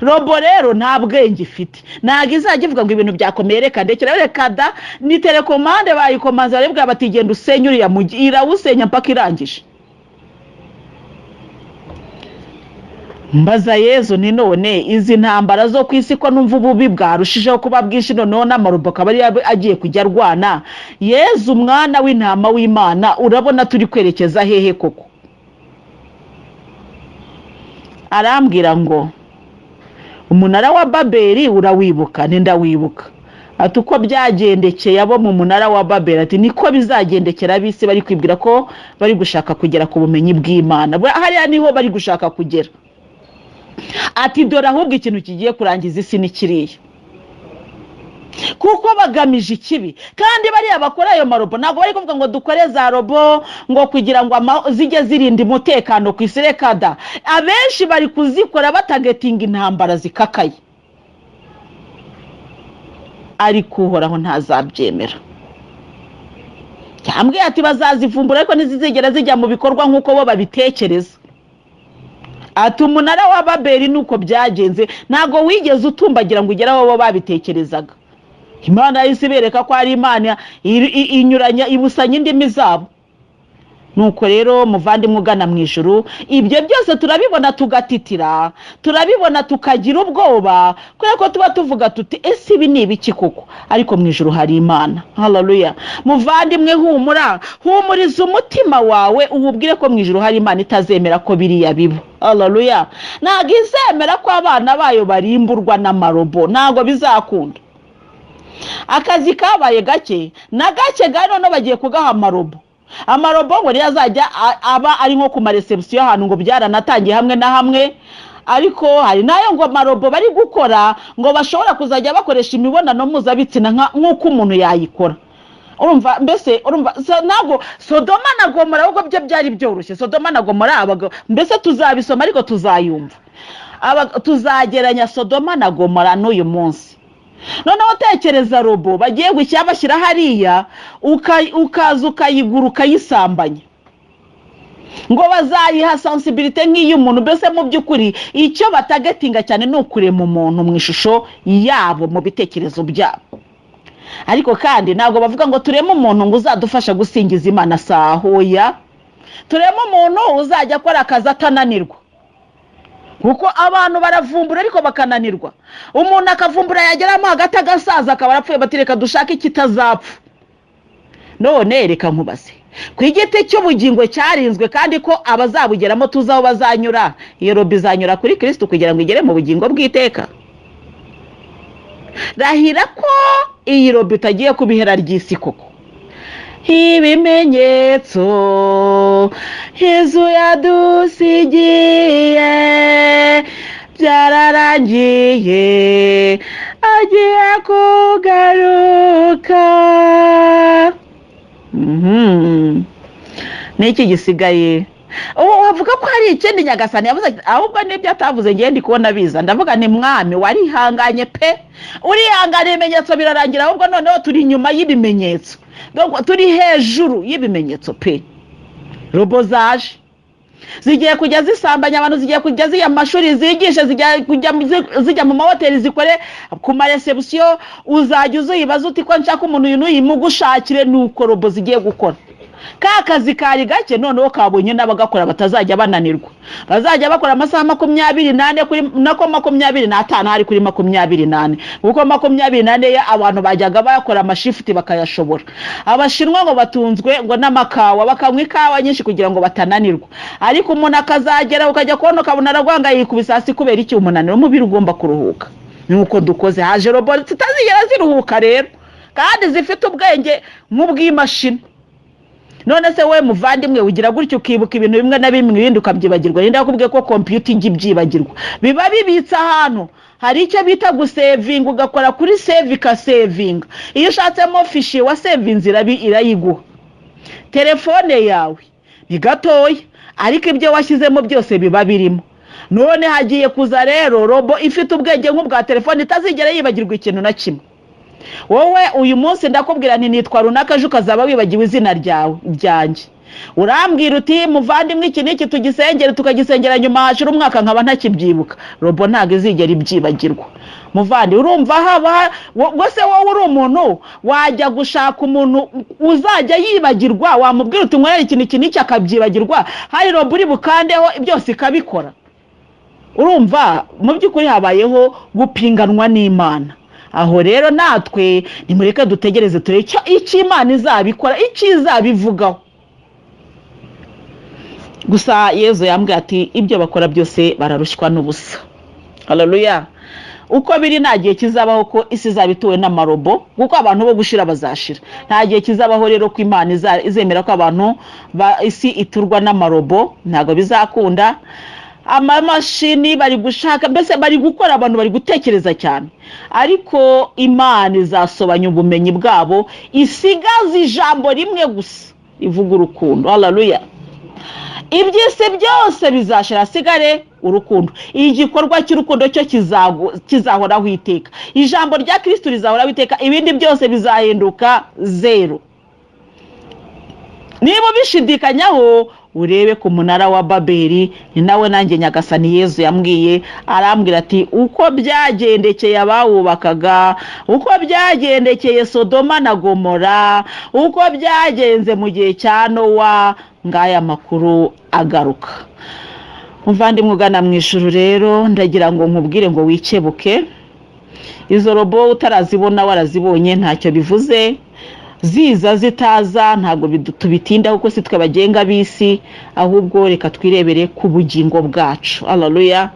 Robo rero nta bwenge ifite, ntabwo izajya ivuga ngo ibintu byakomeye, reka ndekere, reka da. Ni télécommande, bayikomanze barabwira bati genda usenye uriya mujyi, irawusenya mpaka irangije. Mbaza Yezu ni none izi ntambara zo ku isi ko numva ububi bwarushijeho kuba bwinshi, noneho n'amarobo akaba ariyo agiye kujya arwana, Yezu umwana w'intama w'Imana, urabona turi kwerekeza hehe koko? Arambwira ngo umunara wa Babeli urawibuka? Ntindawibuka. Ati uko byagendekeye abo mu munara wa Babeli, ati niko bizagendekera ab'isi bari kwibwira ko bari gushaka kugera ku bumenyi bw'Imana. Hariya niho bari gushaka kugera. Ati dore ahubwo ikintu kigiye kurangiza isi ni kiriya, kuko bagamije ikibi. Kandi bariya bakora ayo marobo ntabwo bari kuvuga ngo dukore za robo ngo kugira ngo zijye zirinda umutekano ku isi, reka da. Abenshi bari kuzikora batagetinga intambara zikakaye, ariko Uhoraho ntazabyemera. Yambwiye ati bazazivumbura ariko ntizizigera zijya mu bikorwa nk'uko bo babitekereza. Ati umunara wa Babeli nuko byagenze, ntabwo wigeze utumbagira ngo ugere aho bo babitekerezaga. Imana yahise ibereka ko ari Imana inyuranya ibusanya indimi zabo. Nuko rero muvandimwe ugana mu ijuru, ibyo byose turabibona tugatitira, turabibona tukagira ubwoba, kubera ko tuba tuvuga tuti ese ibi ni ibiki koko? Ariko mu ijuru hari Imana. Haleluya. Muvandimwe humura, humuriza umutima wawe uwubwire ko mu ijuru hari Imana itazemera ko biriya biba. Haleluya. Ntabwo izemera ko abana bayo barimburwa n'amarobo, ntabwo bizakunda. Akazi kabaye gake na gake gari, noneho bagiye kugaha amarobo. Amarobo ngo niyo azajya aba ari nko ku ma réception ahantu, ngo byaranatangiye hamwe na hamwe. Ariko hari n'ayo ngo amarobo bari gukora ngo bashobora kuzajya bakoresha imibonano mpuzabitsina nk'uko umuntu yayikora. Urumva mbese, urumva ntabwo Sodoma na Gomora ahubwo byo byari byoroshye. Sodoma na Gomora abagabo, mbese tuzabisoma ariko tuzayumva. Tuzageranya Sodoma na Gomora n'uyu munsi. Noneho tekereza robo bagiye gushyira bashyira hariya, ukaza ukayigura ukayisambanya, ngo bazayiha sensibilité nk'iy'umuntu. Mbese mu by'ukuri icyo batagetinga cyane ni ukurema umuntu mu ishusho yabo, mu bitekerezo byabo. Ariko kandi ntabwo bavuga ngo tureme umuntu ngo uzadufasha gusingiza Imana, sahoya. Tureme umuntu uzajya akora akazi atananirwa, kuko abantu baravumbura ariko bakananirwa. Umuntu akavumbura, yageramo hagati agasaza, akaba arapfuye. Bati: "Reka dushake ikitazapfa." None reka nkubaze: ku igiti cy'ubugingo cyarinzwe, kandi ko abazabugeramo tuzi aho bazanyura, iyo robot izanyura kuri Kirisitu kugira ngo igere mu bugingo bw'iteka? Rahira ko iyi robot itagiye kuba ihera ry'isi koko. Ibimenyetso Yezu yadusigiye byararangiye, agiye kugaruka. Niki gisigaye? Ubu wavuga ko hari ikindi Nyagasani yavuze? Ahubwo n'ibyo atavuze ngiye ndi kubona biza. Ndavuga ni: "Mwami, warihanganye pe, urihangana, ibimenyetso birarangira." Ahubwo noneho turi inyuma y'ibimenyetso. Donc, turi hejuru y'ibimenyetso pe. Robot zaje, zigiye kujya zisambanya abantu, zigiye kujya zijya mu mashuri zigishe, zigiye kujya zijya mu mahoteli zikore ku ma réception. Uzajya uzuyibaza uti: "Ko nshaka umuntu uyu n'uyu, mugushakire." Ni uko robot zigiye gukora. Ka kazi kari gake, noneho kabonye n'abagakora batazajya bananirwa, bazajya bakora amasaha 24 kuri, nako 25 hari kuri 24, kuko 24 yo abantu bajyaga bakora ama shift bakayashobora. Abashinwa ngo batunzwe ngo n'amakawa, bakanywa ikawa nyinshi kugira ngo batananirwa. Ariko umuntu akazagera, ukajya kubona ukabona aragwanga, yikubise hasi. Kubera iki? Umunaniro, umubiri ugomba kuruhuka. Nuko dukoze, haje robot zitazigera ziruhuka rero, kandi zifite ubwenge nk'ubw'imashini. None se we muvandimwe, ugira gutya ukibuka ibintu bimwe na bimwe, ibindi ukabyibagirwa. Ninde wakubwiye ko kompiyuta ijya ibyibagirwa? Biba bibitse ahantu, hari icyo bita gusevinga, ugakora kuri save ikasevinga. Iyo ushatsemo fichier wa sevinze, irayiguha. Telefone yawe ni gatoya, ariko ibyo washyizemo byose biba birimo. None hagiye kuza rero robot ifite ubwenge nk'ubwa telefone, itazigera yibagirwa ikintu na kimwe. Wowe uyu munsi ndakubwira nti: "Nitwa runaka," ejo ukazaba wibagiwe izina ryawe, ryanjye. Urambwira uti: "Muvandimwe, iki n'iki tugisengere," tukagisengera, nyuma hashira umwaka nkaba ntakibyibuka. Robot ntabwo izigera ibyibagirwa, muvandi. Urumva haba se wowe uri umuntu wajya gushaka umuntu uzajya yibagirwa, wamubwira uti: "Nkorere ikintu iki n'iki," akabyibagirwa, hari robot uri bukandeho byose ikabikora? Urumva mu by'ukuri habayeho gupinganwa n'Imana. Aho rero natwe nimureke dutegereze turebe icyo Imana izabikora, icyo izabivugaho. Gusa Yezu yambwiye ati: "Ibyo bakora byose bararushywa n'ubusa." Haleluya! Uko biri, nta gihe kizabaho ko isi izaba ituwe n'amarobo, kuko abantu bo gushira bazashira. Nta gihe kizabaho rero ko Imana izemera ko abantu ba isi iturwa n'amarobo, ntabwo bizakunda. Amamashini bari gushaka, mbese bari gukora, abantu bari gutekereza cyane, ariko Imana izasobanya ubumenyi bwabo, isigaze ijambo rimwe gusa rivuga urukundo. Haleluya! Iby'isi byose bizashira, hasigare urukundo. Igikorwa cy'urukundo cyo kizahoraho iteka. Ijambo rya Kirisitu rizahoraho iteka, ibindi byose bizahinduka zeru. Niba ubishidikanyaho, urebe ku munara wa Babeli. Ni nawe nanjye Nyagasani Yezu yambwiye, arambwira ati: "Uko byagendekeye abawubakaga, uko byagendekeye Sodoma na Gomora, uko byagenze mu gihe cya Nowa, ngaya makuru agaruka." Muvandimwe ugana mu ijuru rero, ndagira ngo nkubwire ngo wikebuke. Izo robot utarazibona, warazibonye, ntacyo bivuze. Ziza zitaza, ntabwo tubitinda, kuko si twe bagenga b'isi. Ahubwo reka twirebere ku bugingo bwacu. Haleluya!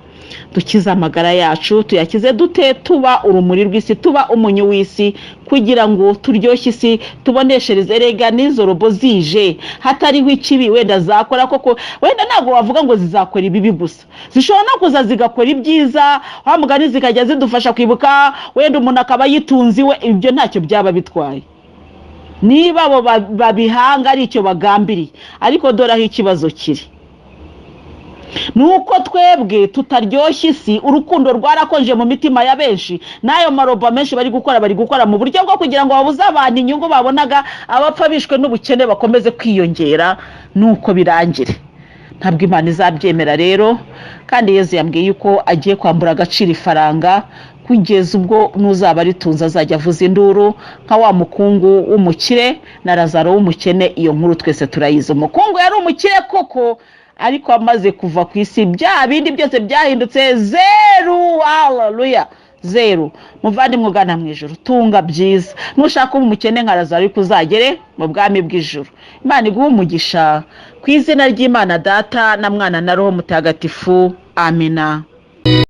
Dukize amagara yacu. Tuyakize dute? Tuba urumuri rw'isi, tuba umunyu w'isi, kugira ngo turyoshye isi, tuboneshereze. Erega n'izo robot zije hatariho ikibi wenda zakora koko, wenda ntabwo wavuga ngo zizakora ibibi gusa, zishobora no kuza zigakora ibyiza, wa mugani zikajya zidufasha kwibuka, wenda umuntu akaba yitunze iwe. Ibyo ntacyo byaba bitwaye niba abo babihanga ari icyo bagambiriye. Ariko dore aho ikibazo kiri, ni uko twebwe tutaryoshya isi. Urukundo rwarakonje mu mitima ya benshi. N'ayo marobo menshi bari gukora, bari gukora mu buryo bwo kugira ngo babuze abantu inyungu babonaga, abapfa bishwe n'ubukene bakomeze kwiyongera, nuko birangire. Ntabwo Imana izabyemera rero. Kandi Yezu yambwiye yuko agiye kwambura agaciro ifaranga, kugira ngo Kugeza ubwo n'uzaba aritunze azajya avuza induru nka wa mukungu w'umukire na Lazaro w'umukene. Iyo nkuru twese turayizi. Umukungu yari umukire koko, ariko amaze kuva ku isi bya bindi byose byahindutse zeru. Haleluya, zeru. Muvandimwe ugana mu ijuru, tunga byiza. Nushaka uba umukene nka Lazaro, ariko uzagere mu bwami bw'ijuru. Imana iguhe umugisha ku izina ry'Imana Data na Mwana na Roho Mutagatifu. Amina.